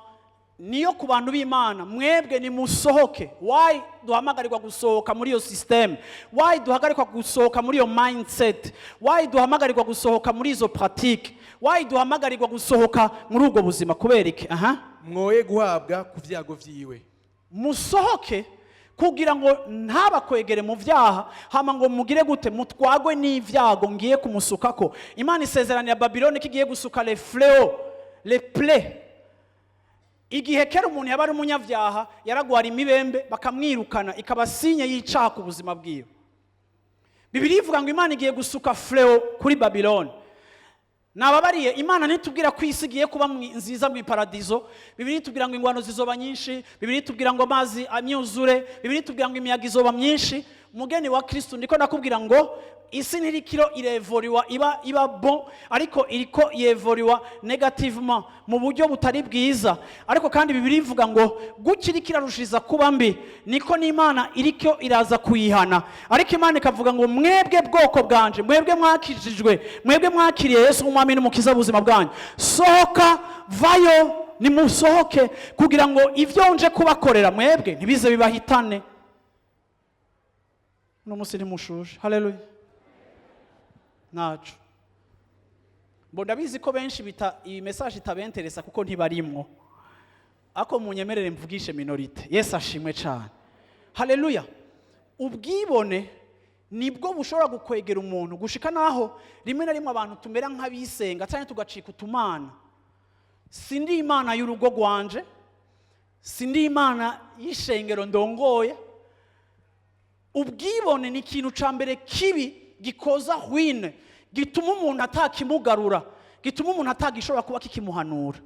niyo ku bantu b'Imana: mwebwe nimusohoke. Why duhamagarirwa gusohoka muri iyo système? Why duhagarirwa gusohoka muri iyo mindset? Why duhamagarirwa gusohoka muri izo pratique? Why duhamagarirwa gusohoka muri ubwo buzima? Kubera iki? Aha. Mwoye guhabwa ku byago byiwe. Musohoke kugira ngo ntabakwegere mu byaha, hama ngo mugire gute? Mutwagwe n'ibyago ngiye kumusukako. Imana isezeranira Babiloni ko igiye gusuka les fléaux, les plaies. Igihe kera umuntu yaba ari umunyabyaha, yaragwara imibembe, bakamwirukana, ikaba signe y'icaha ku buzima bwiwe. Bibiliya ivuga ngo Imana igiye gusuka fléau kuri Babiloni. Nababariye, Imana ntitubwira ko isi igiye kuba nziza mu iparadizo. Bibiliya itubwira ngo ingwano zizoba nyinshi, Bibiliya itubwira ngo amazi amyuzure, Bibiliya itubwira ngo imiyaga izoba myinshi. Mugeni wa Kristu, ndiko ndakubwira ngo isi ntirikiro irevoriwa iba bon, ariko iriko yevoriwa négativement, mu buryo butari bwiza. Ariko kandi Bibiliya ivuga ngo gutya iriko irarushiriza kuba mbi, niko n'Imana iriko iraza kuyihana. Ariko Imana ikavuga ngo: "Mwebwe bwoko bwanje, mwebwe mwakijijwe, mwebwe mwakiriye Yesu nk'Umwami n'Umukiza w'ubuzima bwanyu, sohoka, vayo, nimusohoke, kugira ngo ibyo nje kubakorera mwebwe ntibize bibahitane." Uno munsi ntimushuje? Haleluya! Ntaco mbo ndabizi ko benshi bita iyi message itabenteresa kuko ntibarimwo, ariko munyemerere mvugishe minorité. Yesu ashimwe cyane. Haleluya! Ubwibone. Nibwo bushobora gukwegera umuntu gushika naho rimwe na rimwe abantu tumera nk'abisenga cyangwa tugacika utumana. Sindi Imana y'urugo rwanje, sindi Imana y'ishengero ndongoye. Ubwibone ni ikintu cya mbere kibi gikoza hwine, gituma umuntu atakimugarura, gituma umuntu atagishobora kuba kikimuhanura.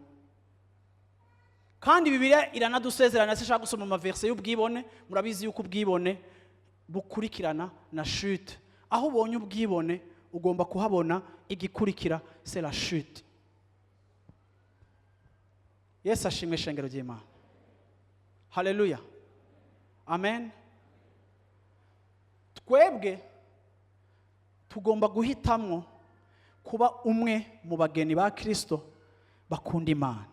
Kandi Bibiliya iranadusezerana. Sinshaka gusoma amaverse y'ubwibone. Murabizi yuko ubwibone bukurikirana na chute. Aho ubonye ubwibone, ugomba kuhabona igikurikira, c'est la chute. Yesu ashimwe, shengero ry'Imana. Haleluya, amen. Twebwe tugomba guhitamwo kuba umwe mu bageni ba Kirisito bakunda Imana,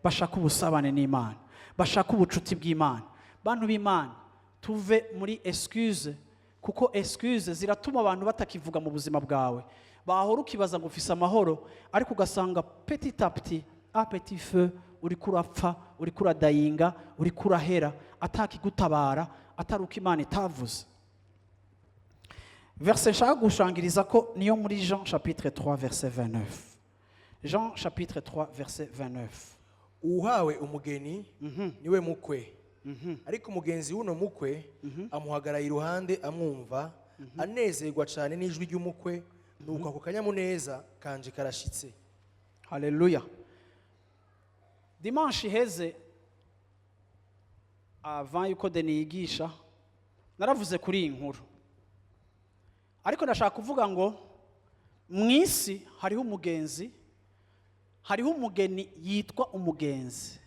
bashaka ubusabane n'Imana, bashaka ubucuti bw'Imana. Bantu b'Imana, tuve muri excuse, kuko excuse ziratuma abantu batakivuga mu buzima bwawe. Bahora ukibaza ngo ufise amahoro, ariko ugasanga petit à petit, à petit feu, uriko urapfa, uriko uradayinga, uriko urahera, atakigutabara atari uko Imana itavuze. Verset nshaka gushangiriza ko niyo muri Jean chapitre 3 verset 29. Jean chapitre 3 verset 29. Uhawe umugeni niwe mukwe, ariko umugenzi w'uno mukwe amuhagarara iruhande, amwumva, anezerwa cyane n'ijwi ry'umukwe. Nuko ako kanyamuneza kanje karashitse. Haleluya. Dimanche iheze, avant yuko Deni yigisha, naravuze kuri iyi nkuru, ariko ndashaka kuvuga ngo mu isi hariho umugenzi, hariho umugeni yitwa umugenzi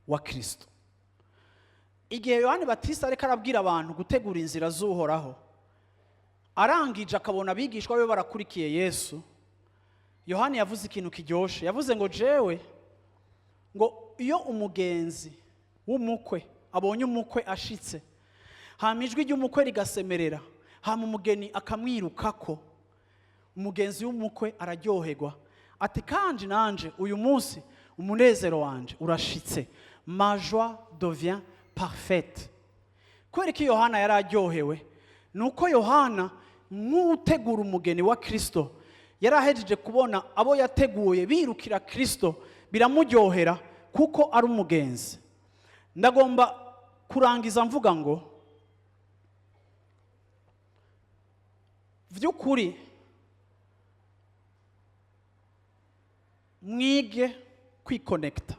wa Kirisito. Igihe Yohani Batista ariko arabwira abantu gutegura inzira z'Uhoraho, arangije akabona abigishwa be barakurikiye Yesu, Yohani yavuze ikintu kiryoshe. Yavuze ngo: "Jewe," ngo, "iyo umugenzi w'umukwe abonye umukwe ashitse, hama ijwi ry'umukwe rigasemerera, hama umugeni akamwirukako, umugenzi w'umukwe araryoherwa." Ati: "Kanje nanje uyu munsi umunezero wanje urashitse, ma joie devient parfaite." Kubera ko Yohana yari aryohewe, ni uko Yohana, nk'utegura umugeni wa Kirisito, yari ahejeje kubona abo yateguye birukira Kirisito, biramuryohera kuko ari umugenzi. Ndagomba kurangiza mvuga ngo by'ukuri mwige kwikonekita.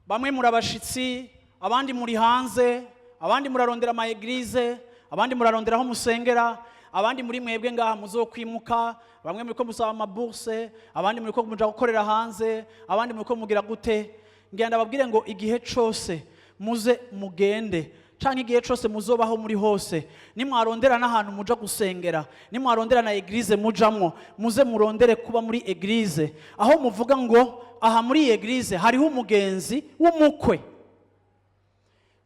Bamwe muri abashitsi, abandi muri hanze, abandi murarondera ama église, abandi murarondera aho musengera, abandi muri mwebwe ngaha muzokwimuka, bamwe muri ko musaba amabourse, abandi muri ko muja gukorera hanze, abandi muri ko mugira gute. Ngira ndababwire ngo igihe cose muze mugende canke igihe cose muzobaho muri hose, nimwarondera n'ahantu muja gusengera, nimwarondera na église mujamwo, muze murondere kuba muri église aho muvuga ngo: "Aha muri iyi église hariho umugenzi w'umukwe."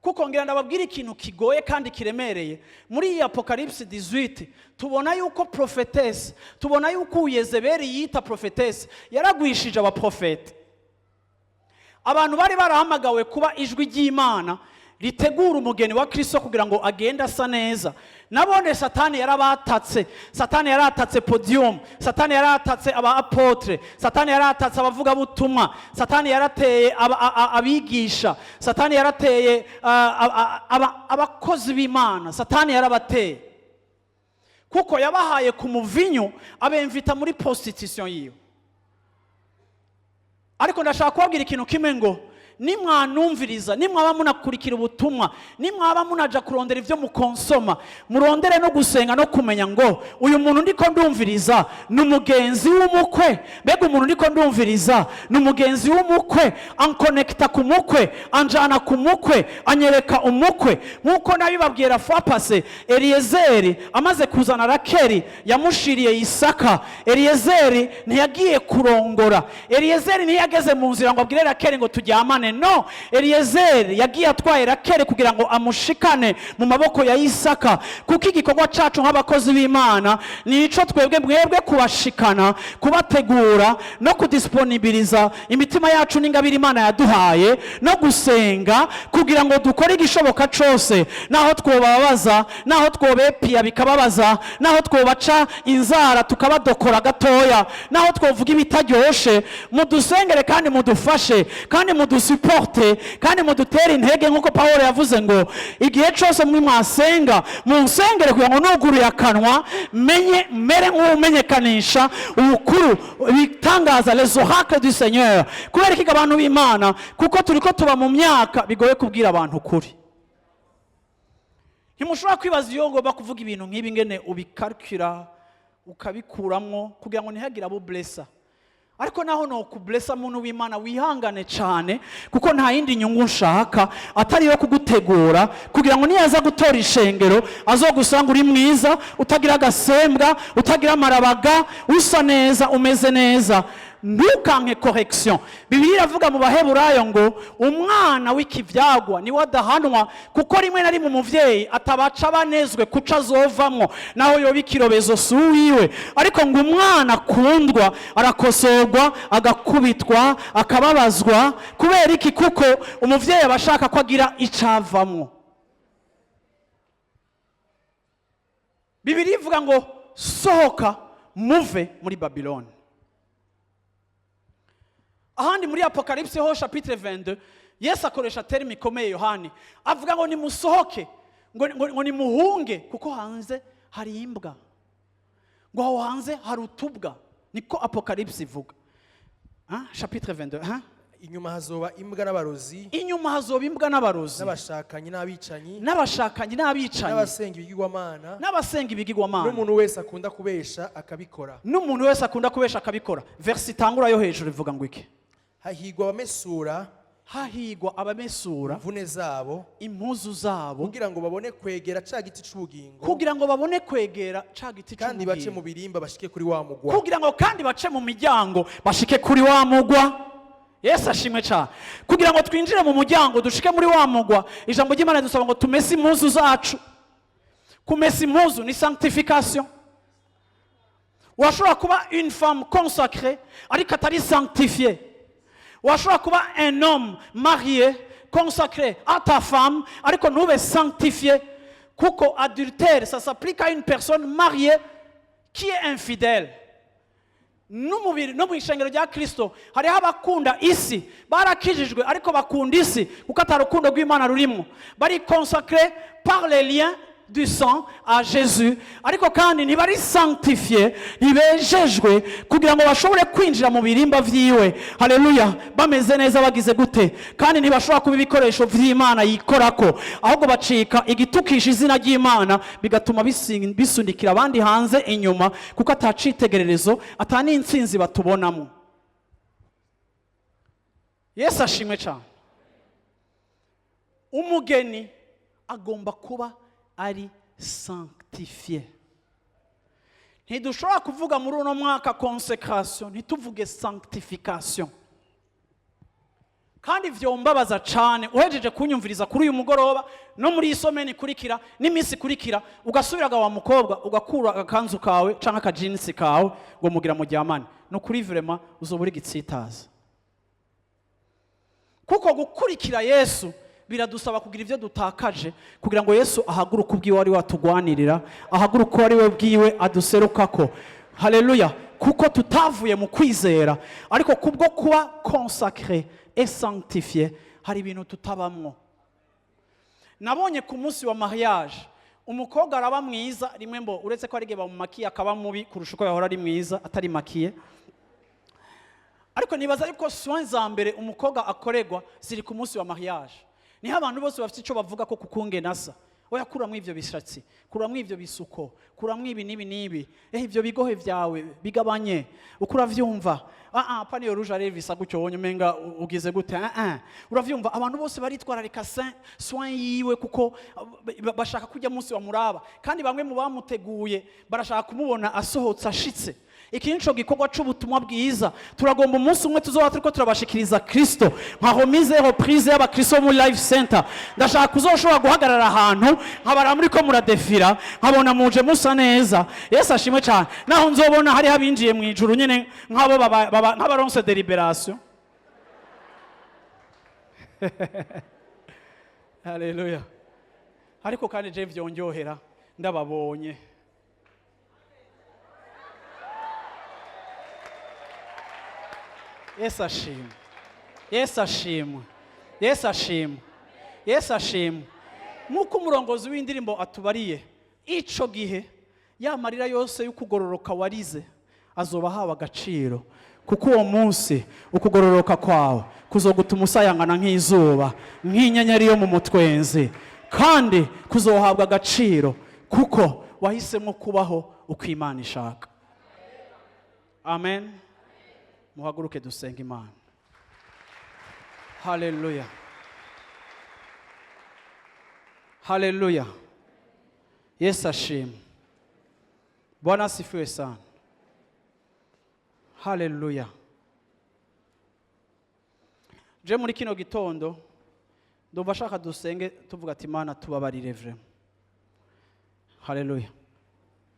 Kuko ngira ndababwira ikintu kigoye kandi kiremereye. Muri iyi Apocalypse 18 tubona yuko prophétesse, tubona yuko Yezebeli yita prophétesse yaragwishije abaprofete, abantu bari barahamagawe kuba ijwi ry'Imana ritegura umugeni wa Kristo kugira ngo agende asa neza. Nabone Satani yarabatatse. Satani yaratatse podium, Satani yaratatse aba apôtre, Satani yaratatse abavugabutumwa, Satani yarateye abigisha, Satani yarateye abakozi b'Imana. Satani yarabateye kuko yabahaye ku muvinyu, abemvita muri prostitution yiwe. Ariko ndashaka kubabwira ikintu kimwe, ngo nimwanumviriza, nimwaba munakurikira ubutumwa, nimwaba munaja kurondera ibyo mukonsoma, murondere no gusenga no kumenya ngo: "Uyu muntu ndiko ndumviriza ni umugenzi w'umukwe? Mbega umuntu ndiko ndumviriza ni umugenzi w'umukwe? Ankonekita ku mukwe, anjana ku mukwe, anyereka umukwe?" Nk'uko nabibabwira fois passée, Eliyezeri amaze kuzana Rakeri yamushiriye Isaka, Eliyezeri ntiyagiye kurongora. Eliyezeri ntiyageze mu nzira ngo abwire Rakeri ngo turyamane. Cyane no Eliyezeri yagiye atwaye Rakeli kugira ngo amushikane mu maboko ya Isaka, kuko igikorwa cyacu nk'abakozi b'Imana ni ico twebwe mwebwe kubashikana, kubategura no kudisponibiliza imitima yacu n'ingabire Imana yaduhaye no gusenga kugira ngo dukore igishoboka cose, naho twobabaza, naho twobepiya bikababaza, naho twobaca inzara tukabadokora gatoya, naho twovuga ibitaryoshe. Mudusengere kandi mudufashe kandi mudusuporte kandi mudutere intege, nk'uko Pawulo yavuze ngo igihe cyose mwe mwasenga munsengere kugira ngo nuguruye akanwa menye mere nk'umenyekanisha ubukuru, ibitangaza, les oracles du Seigneur. Kubera iki, abantu b'Imana? Kuko turiko tuba mu myaka bigoye kubwira abantu ukuri. Ntimushobora kwibaza iyo ngomba kuvuga ibintu nk'ibi ngene ubikarikira ukabikuramwo kugira ngo ntihagire abo blessa. Ariko naho no kublessa, muntu w'Imana, wihangane cyane, kuko nta yindi nyungu nshaka atari iyo kugutegura kugira ngo niyaza gutora ishengero azogusanga uri mwiza, utagira agasembwa, utagira amarabaga, usa neza, umeze neza. Ntukanke correction. Bibiliya iravuga mu Baheburayo ngo umwana w'ikivyagwa niwe adahanwa, kuko rimwe na rimwe umuvyeyi atabaca banezwe kuca azovamwo, naho yoba ikirobezo si uwiwe. Ariko ngo umwana akundwa arakosorwa, agakubitwa, akababazwa. Kubera iki? Kuko umuvyeyi aba ashaka ko agira icavamwo. Bibiliya ivuga ngo sohoka muve muri Babiloni. Ahandi muri Apocalypse ho chapitre 22, Yesu akoresha terme ikomeye. Yohani avuga ngo nimusohoke, ngo nimuhunge, kuko hanze hari imbwa, ngo aho hanze hari utubwa. Niko Apocalypse ivuga. Ah, chapitre 22, hein? Inyuma hazoba imbwa n'abarozi. Inyuma hazoba imbwa n'abarozi. N'abashakanyi n'abicanyi. N'abashakanyi n'abicanyi. N'abasenga ibigirwamana. N'abasenga ibigirwamana. N'umuntu wese akunda kubesha akabikora. N'umuntu wese akunda kubesha akabikora. Verset itangura yo hejuru ivuga ngo iki? Hahigwa abamesura Hahigwa abamesura imvune zabo impuzu zabo kugira ngo babone kwegera ca giti c'ubugingo kugira ngo babone kwegera ca giti kandi bace mu c'ubugingo birimba bashike kuri wa mugwa. Kugira ngo kandi bace mu miryango bashike kuri wa mugwa. Yesu ashimwe cyane. Kugira ngo twinjire mu muryango dushike muri wa mugwa, ijambo ry'Imana dusaba ngo tumese impuzu zacu. Kumesa impuzu ni sanctification. Urashobora kuba une femme consacrée ariko atari sanctifiée. Urashobora kuba un homme marié, consacré à ta femme, ariko ntube sanctifié, kuko adultère, ça s'applique à une personne mariée qui est infidèle. N'umubiri no mu ishengero rya Kirisito hariho abakunda isi, barakijijwe ariko bakunda isi kuko atari urukundo rw'Imana rurimo. Bari consacré par les liens du sang à Jésus, ariko kandi ntibari sanctifié, ntibejejwe kugira ngo bashobore kwinjira mu birimba vyiwe, haleluya, bameze neza, bagize gute. Kandi ntibashobora kuba ibikoresho vy'Imana yikorako, ahubwo bacika igitukisha izina ry'Imana, bigatuma bisunikira abandi hanze inyuma, kuko atacitegererezo, ata n'intsinzi batubonamo. Yesu ashimwe cyane. Umugeni agomba kuba ari sanctifié. Ntidushobora kuvuga muri uno mwaka consécration ntituvuge sanctification. Kandi vyombabaza cane uhejeje kunyumviriza kuri uyu mugoroba no muri iyi semaine ikurikira n'iminsi ikurikira, ugasubiraga wa mukobwa, ugakura agakanzu kawe canke akajinsi kawe ngo mugira muryamane. Ni ukuri, vraiment uzoba uri igitsitaza, kuko gukurikira Yesu biradusaba kugira ibyo dutakaje kugira ngo Yesu ahaguruke ubwiwe wari watugwanirira, ahaguruke uwo ari we bwiwe aduserukako. Haleluya! Kuko tutavuye mu kwizera, ariko kubwo kuba consacré et sanctifié hari ibintu tutabamwo. Nabonye ku munsi wa mariage umukobwa araba mwiza rimwe mbo, uretse ko ari igihe bamumakiye akaba mubi kurusha uko yahora ari mwiza atari maquillée. Ariko nibaza yuko soins za mbere umukobwa akorerwa ziri ku munsi wa mariage. Niho abantu bose bafite icyo bavuga ko kukungena asa. Oya, kuramwo ivyo bishatsi, kuramwo ivyo bisuko, kuramwo ibi n'ibi n'ibi, ivyo bigohe vyawe bigabanye uko uravyumva. Ah ah, pa niyo rouge à lèvres isa gutyo wonye umenga ugize gute. Ah ah, uravyumva, abantu bose baritwararika soin yiwe, kuko bashaka kujya munsi wa muraba, kandi bamwe mu bamuteguye barashaka kumubona asohotse ashitse. Iki nico gikorwa c'ubutumwa bwiza. Turagomba umunsi umwe tuzoba turiko turabashikiriza Kristo nka remise et reprise y'abakristo bo muri Life Center. Ndashaka kuzoshobora guhagarara ahantu nkabara muri ko muradefira, nkabona muje musa neza. Yesu ashimwe cyane. Naho nzobona hariho abinjiye mu ijuru nyene nk'abo nk'abaronse délibération. Haleluya! Ariko kandi je vyonjohera ndababonye. Yesu ashimwe, Yesu ashimwe, Yesu ashimwe, Yesu ashimwe. Nk'uko umurongozi w'indirimbo atubariye, ico gihe ya marira yose y'ukugororoka warize azoba ahawe agaciro, kuko uwo munsi ukugororoka kwawe kuzogutuma usayangana nk'izuba, nk'inyenyeri yo mu mutwenzi, kandi kuzohabwa agaciro kuko wahisemo kubaho uko Imana ishaka. Amen. Muhaguruke dusenga Imana. Haleluya, haleluya! Yesu ashimwe. Bwana asifiwe sana. Haleluya! Je muri kino gitondo ndumva ashaka dusenge tuvuga ati: "Imana, tubabarire." Vraiment, haleluya!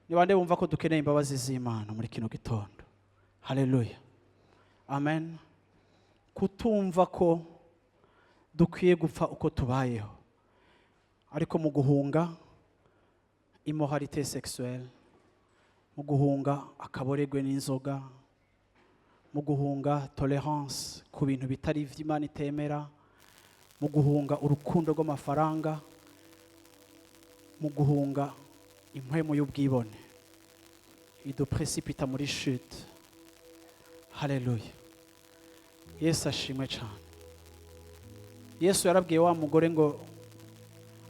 Ni bande bumva ko dukeneye imbabazi z'Imana muri kino gitondo? Haleluya, amen. Kutumva ko dukwiye gupfa uko tubayeho, ariko mu guhunga immoralité sexuelle, mu guhunga akaboregwe n'inzoga, mu guhunga tolérance ku bintu bitari ivy'Imana itemera, mu guhunga urukundo rw'amafaranga, mu guhunga impwemu y'ubwibone iduprécipita muri chute. Haleluya, Yesu ashimwe cyane. Yesu yarabwiye wa mugore ngo: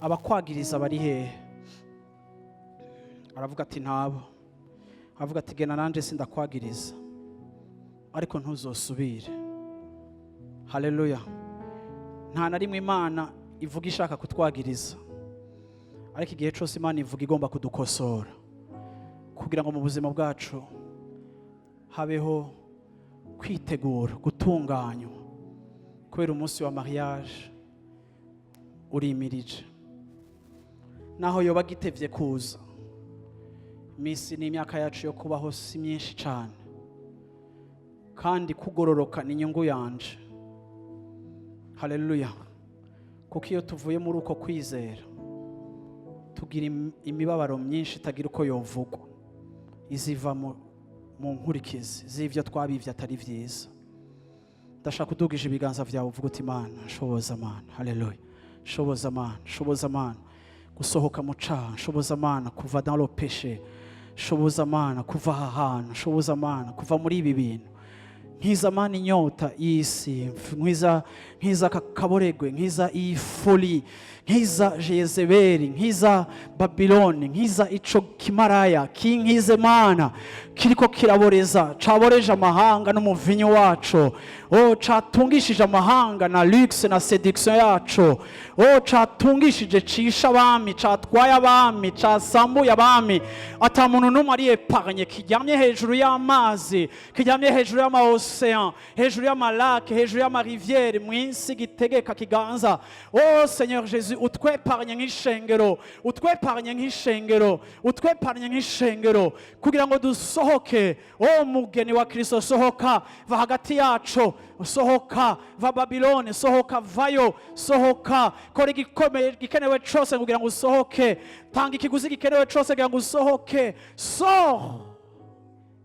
"Abakwagiriza bari hehe?" Aravuga ati: "Ntabo." Aravuga ati: "Genda, nanjye sindakwagiriza, ariko ntuzosubire." Haleluya! Nta na rimwe Imana ivuga ishaka kutwagiriza, ariko igihe cyose Imana ivuga igomba kudukosora kugira ngo mu buzima bwacu habeho kwitegura, gutunganywa, kubera umunsi wa mariage urimirije. Naho yoba agitevye kuza, iminsi n'imyaka yacu yo kubaho si myinshi cyane, kandi kugororoka ni inyungu yanje. Haleluya! Kuko iyo tuvuye muri uko kwizera tugira imibabaro myinshi itagira uko yovugwa, iziva mu nkurikizi z'ibyo twabivye atari byiza. Ndashaka udugije ibiganza byawe uvuga uti: "Imana, shoboza, Mana." Haleluya! Shoboza, Mana, shoboza, Mana, gusohoka mu caha. Shoboza, Mana, kuva dans le péché. Shoboza, Mana, kuva aha hantu. Shoboza, Mana, kuva muri ibi bintu. Nkiza, Mana, inyota y'isi. Nkiza, nkiza aka kaboregwe. Nkiza iyi folie. Nkiza Jezebeli. Nkiza Babiloni. Nkiza ico kimaraya kinkize, Mana, kiriko kiraboreza, caboreje amahanga n'umuvinyu waco. O catungishije amahanga na luxe na séduction yaco. O catungishije, cisha abami, catwaye abami, casambuye abami, ata muntu n'umwe ari épargné. Kiryamye hejuru y'amazi, kiryamye hejuru y'ama océan, hejuru y'ama lacs, hejuru y'ama rivières, mw'isi gitegeka kiganza. Oh Seigneur Jésus, utwépargne nk'ishengero, utwépargne nk'ishengero, utwépargne nk'ishengero kugira ngo dusohoke. O mugeni wa Kristo, sohoka, va hagati yacu, sohoka, va Babiloni, sohoka, vayo, sohoka. Kora igikomeye gikenewe cose kugira ngo usohoke. Tanga ikiguzi gikenewe cose kugira ngo usohoke. Sors,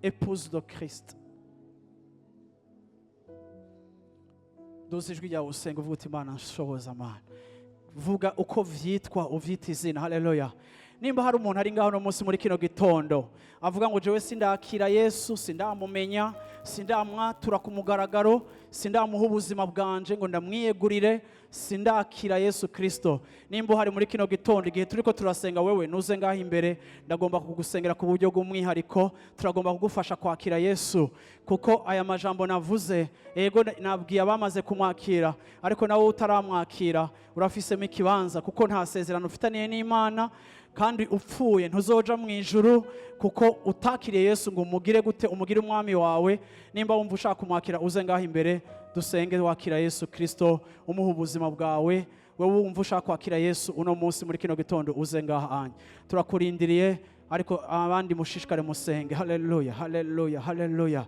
épouse de Christ. Duza ijwi ryawe usenga uvuga uti: "Imana, nshoboza, Mana." Vuga uko vyitwa, uvyita izina. Haleluya! Nimba hari umuntu ari ngaho no munsi muri kino gitondo avuga ngo: "Jewe sindakira Yesu, sindamumenya, sindamwatura ku mugaragaro, sindamuha ubuzima bwanje ngo ndamwiyegurire, sindakira Yesu Kristo." Nimba uhari muri kino gitondo, igihe turiko turasenga, wewe nuze ngaho imbere. Ndagomba kugusengera ku buryo bw'umwihariko. Turagomba kugufasha kwakira Yesu, kuko aya majambo navuze, ego nabwiye abamaze kumwakira, ariko nawe utaramwakira urafisemo ikibanza, kuko nta sezerano ufitaniye n'Imana. Kandi upfuye ntuzoja mu ijuru, kuko utakiriye Yesu ngo umugire gute? Umugire umwami wawe. Nimba wumva ushaka kumwakira, uze ngaho imbere dusenge, wakira Yesu Kirisito, umuha ubuzima bwawe. Wowe wumva ushaka kwakira Yesu uno munsi, muri kino gitondo, uze ngaha anye, turakurindiriye. Ariko abandi mushishikare musenge. Haleluya, haleluya, haleluya.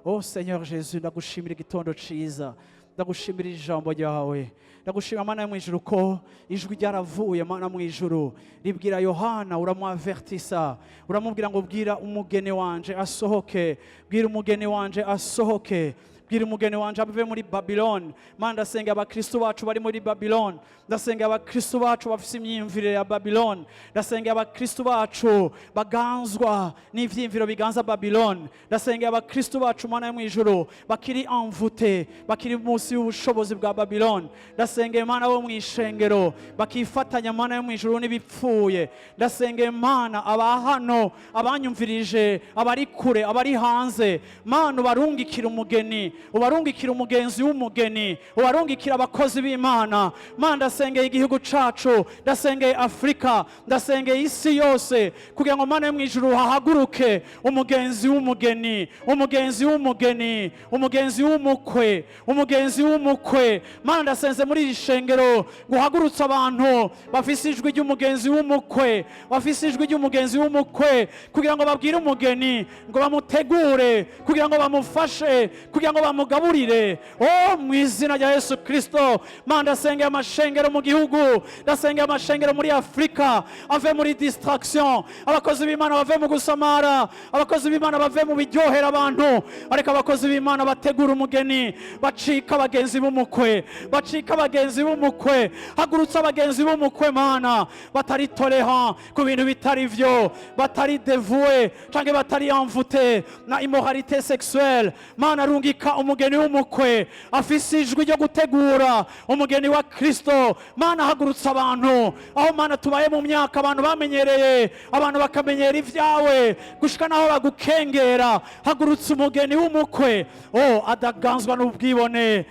Oh Seigneur Jésus, ndagushimira igitondo ciza, ndagushimira ijambo ryawe, ndagushimira Mana yo mu ijuru ko ijwi ryaravuye, Mana, mu ijuru ribwira Yohana, uramwavertisa, uramubwira ngo: "Bwira umugeni wanje asohoke, bwira umugeni wanje asohoke, bwira umugeni wanje ave muri Babylone." Mana, ndasenga abakristo bacu bari muri Babylone, ndasenga abakristo bacu bafise imyumvire ya Babylone, ndasenga abakristo bacu baganzwa n'ivyiyumviro biganza Babylone, ndasenga abakristo bacu, Mana yo mu ijuru, bakiri envoûtés, bakiri munsi y'ubushobozi bwa Babylone. Ndasenga, Mana, bo mu ishengero bakifatanya, Mana yo mu ijuru, n'ibipfuye. Ndasenga, Mana, aba hano, abanyumvirije, abari kure, abari hanze, Mana, ubarungikira umugeni, ubarungikira umugenzi w'umugeni, ubarungikira abakozi b'Imana. Mana, ndasengeye igihugu cacu, ndasengeye Afurika, ndasengeye isi yose, kugira ngo, Mana yo mu ijuru, hahaguruke umugenzi w'umugeni, umugenzi w'umugeni, umugenzi w'umukwe, umugenzi w'umukwe. Mana, ndasenze muri iri shengero ngo uhagurutse abantu bafise ijwi ry'umugenzi w'umukwe, bafise ijwi ry'umugenzi w'umukwe, kugira ngo babwire umugeni ngo bamutegure, kugira ngo bamufashe, kugira ngo bamugaburire. Oh, mu izina rya Yesu Kirisito, Mana, ndasengeye amashengero mu gihugu, ndasengeye amashengero muri Afurika ave muri distraction, abakozi b'Imana bave mu gusamara, abakozi b'Imana bave mu biryohera abantu, ariko abakozi b'Imana bategura umugeni, bacika abagenzi b'umukwe, bacika abagenzi b'umukwe. Hagurutse abagenzi b'umukwe, Mana, batari tolérants ku bintu bitari vyo, batari dévoués canke batari envoûtés na immoralité sexuelle. Mana, rungika umugeni w'umukwe afise ijwi ryo gutegura umugeni wa Kristo. Mana, hagurutse abantu aho, Mana, tubaye mu myaka abantu bamenyereye, abantu bakamenyera ibyawe gushika naho bagukengera. Hagurutse umugeni w'umukwe, oh, adaganzwa n'ubwibone,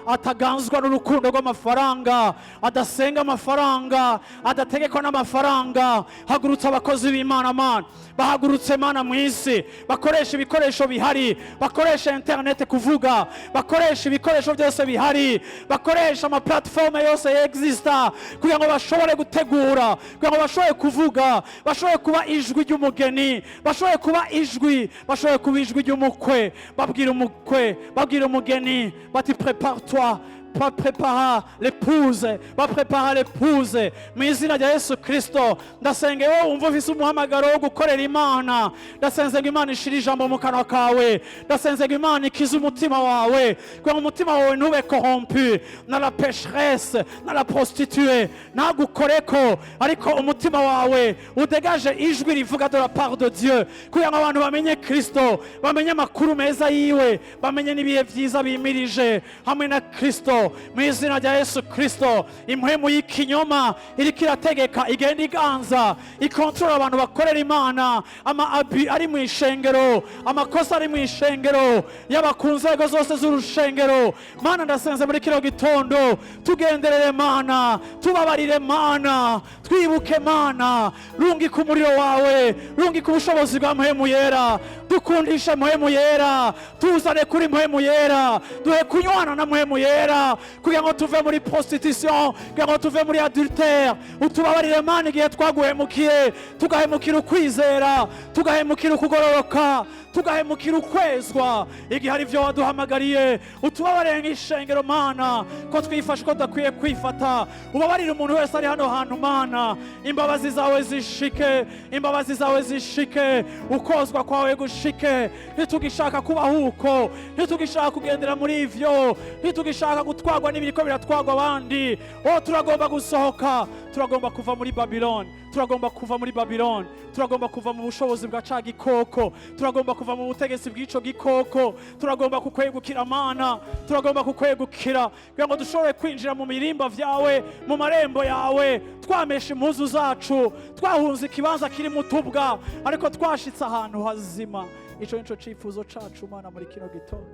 ataganzwa n'urukundo rw'amafaranga, adasenga amafaranga, adategekwa n'amafaranga. Hagurutse abakozi b'Imana, Mana, bahagurutse, Mana, mu isi, bakoresha ibikoresho bihari, bakoresha interineti kuvuga, bakoresha ibikoresho byose bihari, bakoresha ama plateformes yose exista kugira ngo bashobore gutegura, kugira ngo bashobore kuvuga, bashobore kuba ijwi ry'umugeni, bashobore kuba ijwi, bashobore kuba ijwi ry'umukwe, babwira umukwe, babwira umugeni bati: "Prépare toi, va prépara l'épouse, va prépara l'épouse." Mu izina rya Yesu Kristo, ndasenga wowe wumva ufise umuhamagaro wo gukorera Imana, ndasenze ngo Imana ishire ijambo mu kanwa kawe, ndasenze ngo Imana ikize umutima wawe, kugira ngo umutima wawe ntube corrompu na la pécheresse, na la prostituée, ntagukoreko, ariko umutima wawe udegaje ijwi rivuga de la part de Dieu, kugira ngo abantu bamenye Kristo, bamenye amakuru meza yiwe, bamenye n'ibihe byiza bimirije hamwe na Kristo. Mu izina rya Yesu Kristo, impwemu y'ikinyoma iriko irategeka, igenda iganza, ikontorora abantu bakorera Imana, ama abus ari mu ishengero, amakosa ari mu ishengero, yaba ku nzego zose z'urushengero. Mana, ndasenze muri kino gitondo, tugenderere Mana, tubabarire Mana, twibuke Mana, rungika umuriro wawe, rungika ubushobozi bwa Mpwemu Yera, dukundishe Mpwemu Yera, tuzane kuri Mpwemu Yera, duhe kunywana na Mpwemu Yera, kugira ngo tuve muri prostitution, kugira ngo tuve muri adultère. Utubabarire Mana igihe twaguhemukiye, tugahemukira ukwizera, tugahemukira ukugororoka, tugahemukira ukwezwa, igihe ari byo waduhamagariye. Utubabarire nk'ishengero, Mana, ko twifashe ko tudakwiye kwifata. Ubabarire umuntu wese ari hano hantu, Mana. Imbabazi zawe zishike, imbabazi zawe zishike, ukozwa kwawe gushike. Ntitugishaka kubaho uko, ntitugishaka kugendera muri ivyo, ntitugishaka gutwarwa n'ibiriko biratwarwa abandi. Oh, turagomba gusohoka, turagomba kuva muri Babiloni, turagomba kuva muri Babiloni, turagomba kuva mu bushobozi bwa ca gikoko, turagomba kuva mu butegetsi bw'ico gikoko, turagomba kukwegukira, Mana, turagomba kukwegukira kugira ngo dushobore kwinjira mu mirimba vyawe, mu marembo yawe, twamesha impuzu zacu, twahunze ikibanza kirimo utubwa, ariko twashitse ahantu hazima. Ico nico cifuzo cacu, Mana, muri kino gitondo.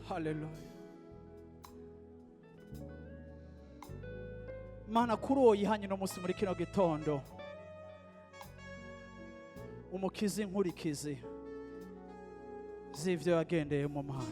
Haleluya. Mana, kuri uwo yihanye uno munsi muri kino gitondo, umukizi inkurikizi z'ivyo yagendeyemo. Mana,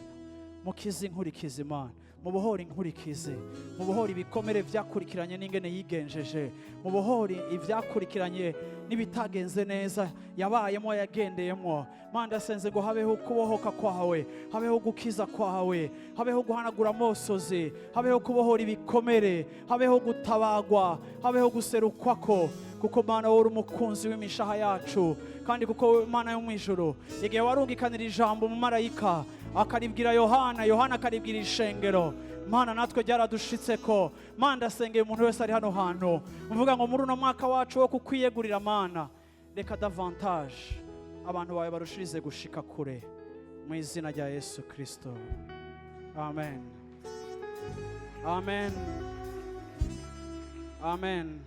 mukize inkurikizi. Mana, mubohore inkurikizi, mubohore ibikomere vyakurikiranye n'ingene yigenjeje, mubohore ivyakurikiranye n'ibitagenze neza yabayemo, yagendeyemo. Mana, ndasenze ngo habeho ukubohoka kwawe, habeho gukiza kwawe, habeho guhanagura amosozi, habeho kubohora ibikomere, habeho gutabagwa, habeho guserukwako, kuko Mana, wowe uri umukunzi w'imishaha yacu. Kandi kuko wowe Mana yo mu ijuru, igihe warungikanira ijambo mu marayika akaribwira Yohana, Yohana akaribwira ishengero, Mana, natwe ryaradushitseko. Mana, ndasengeye umuntu wese ari hano hantu, mvuga ngo muri uno mwaka wacu wo kukwiyegurira, Mana, reka davantage abantu bawe barushirize gushika kure, mu izina rya Yesu Kristo, amen, amen, amen.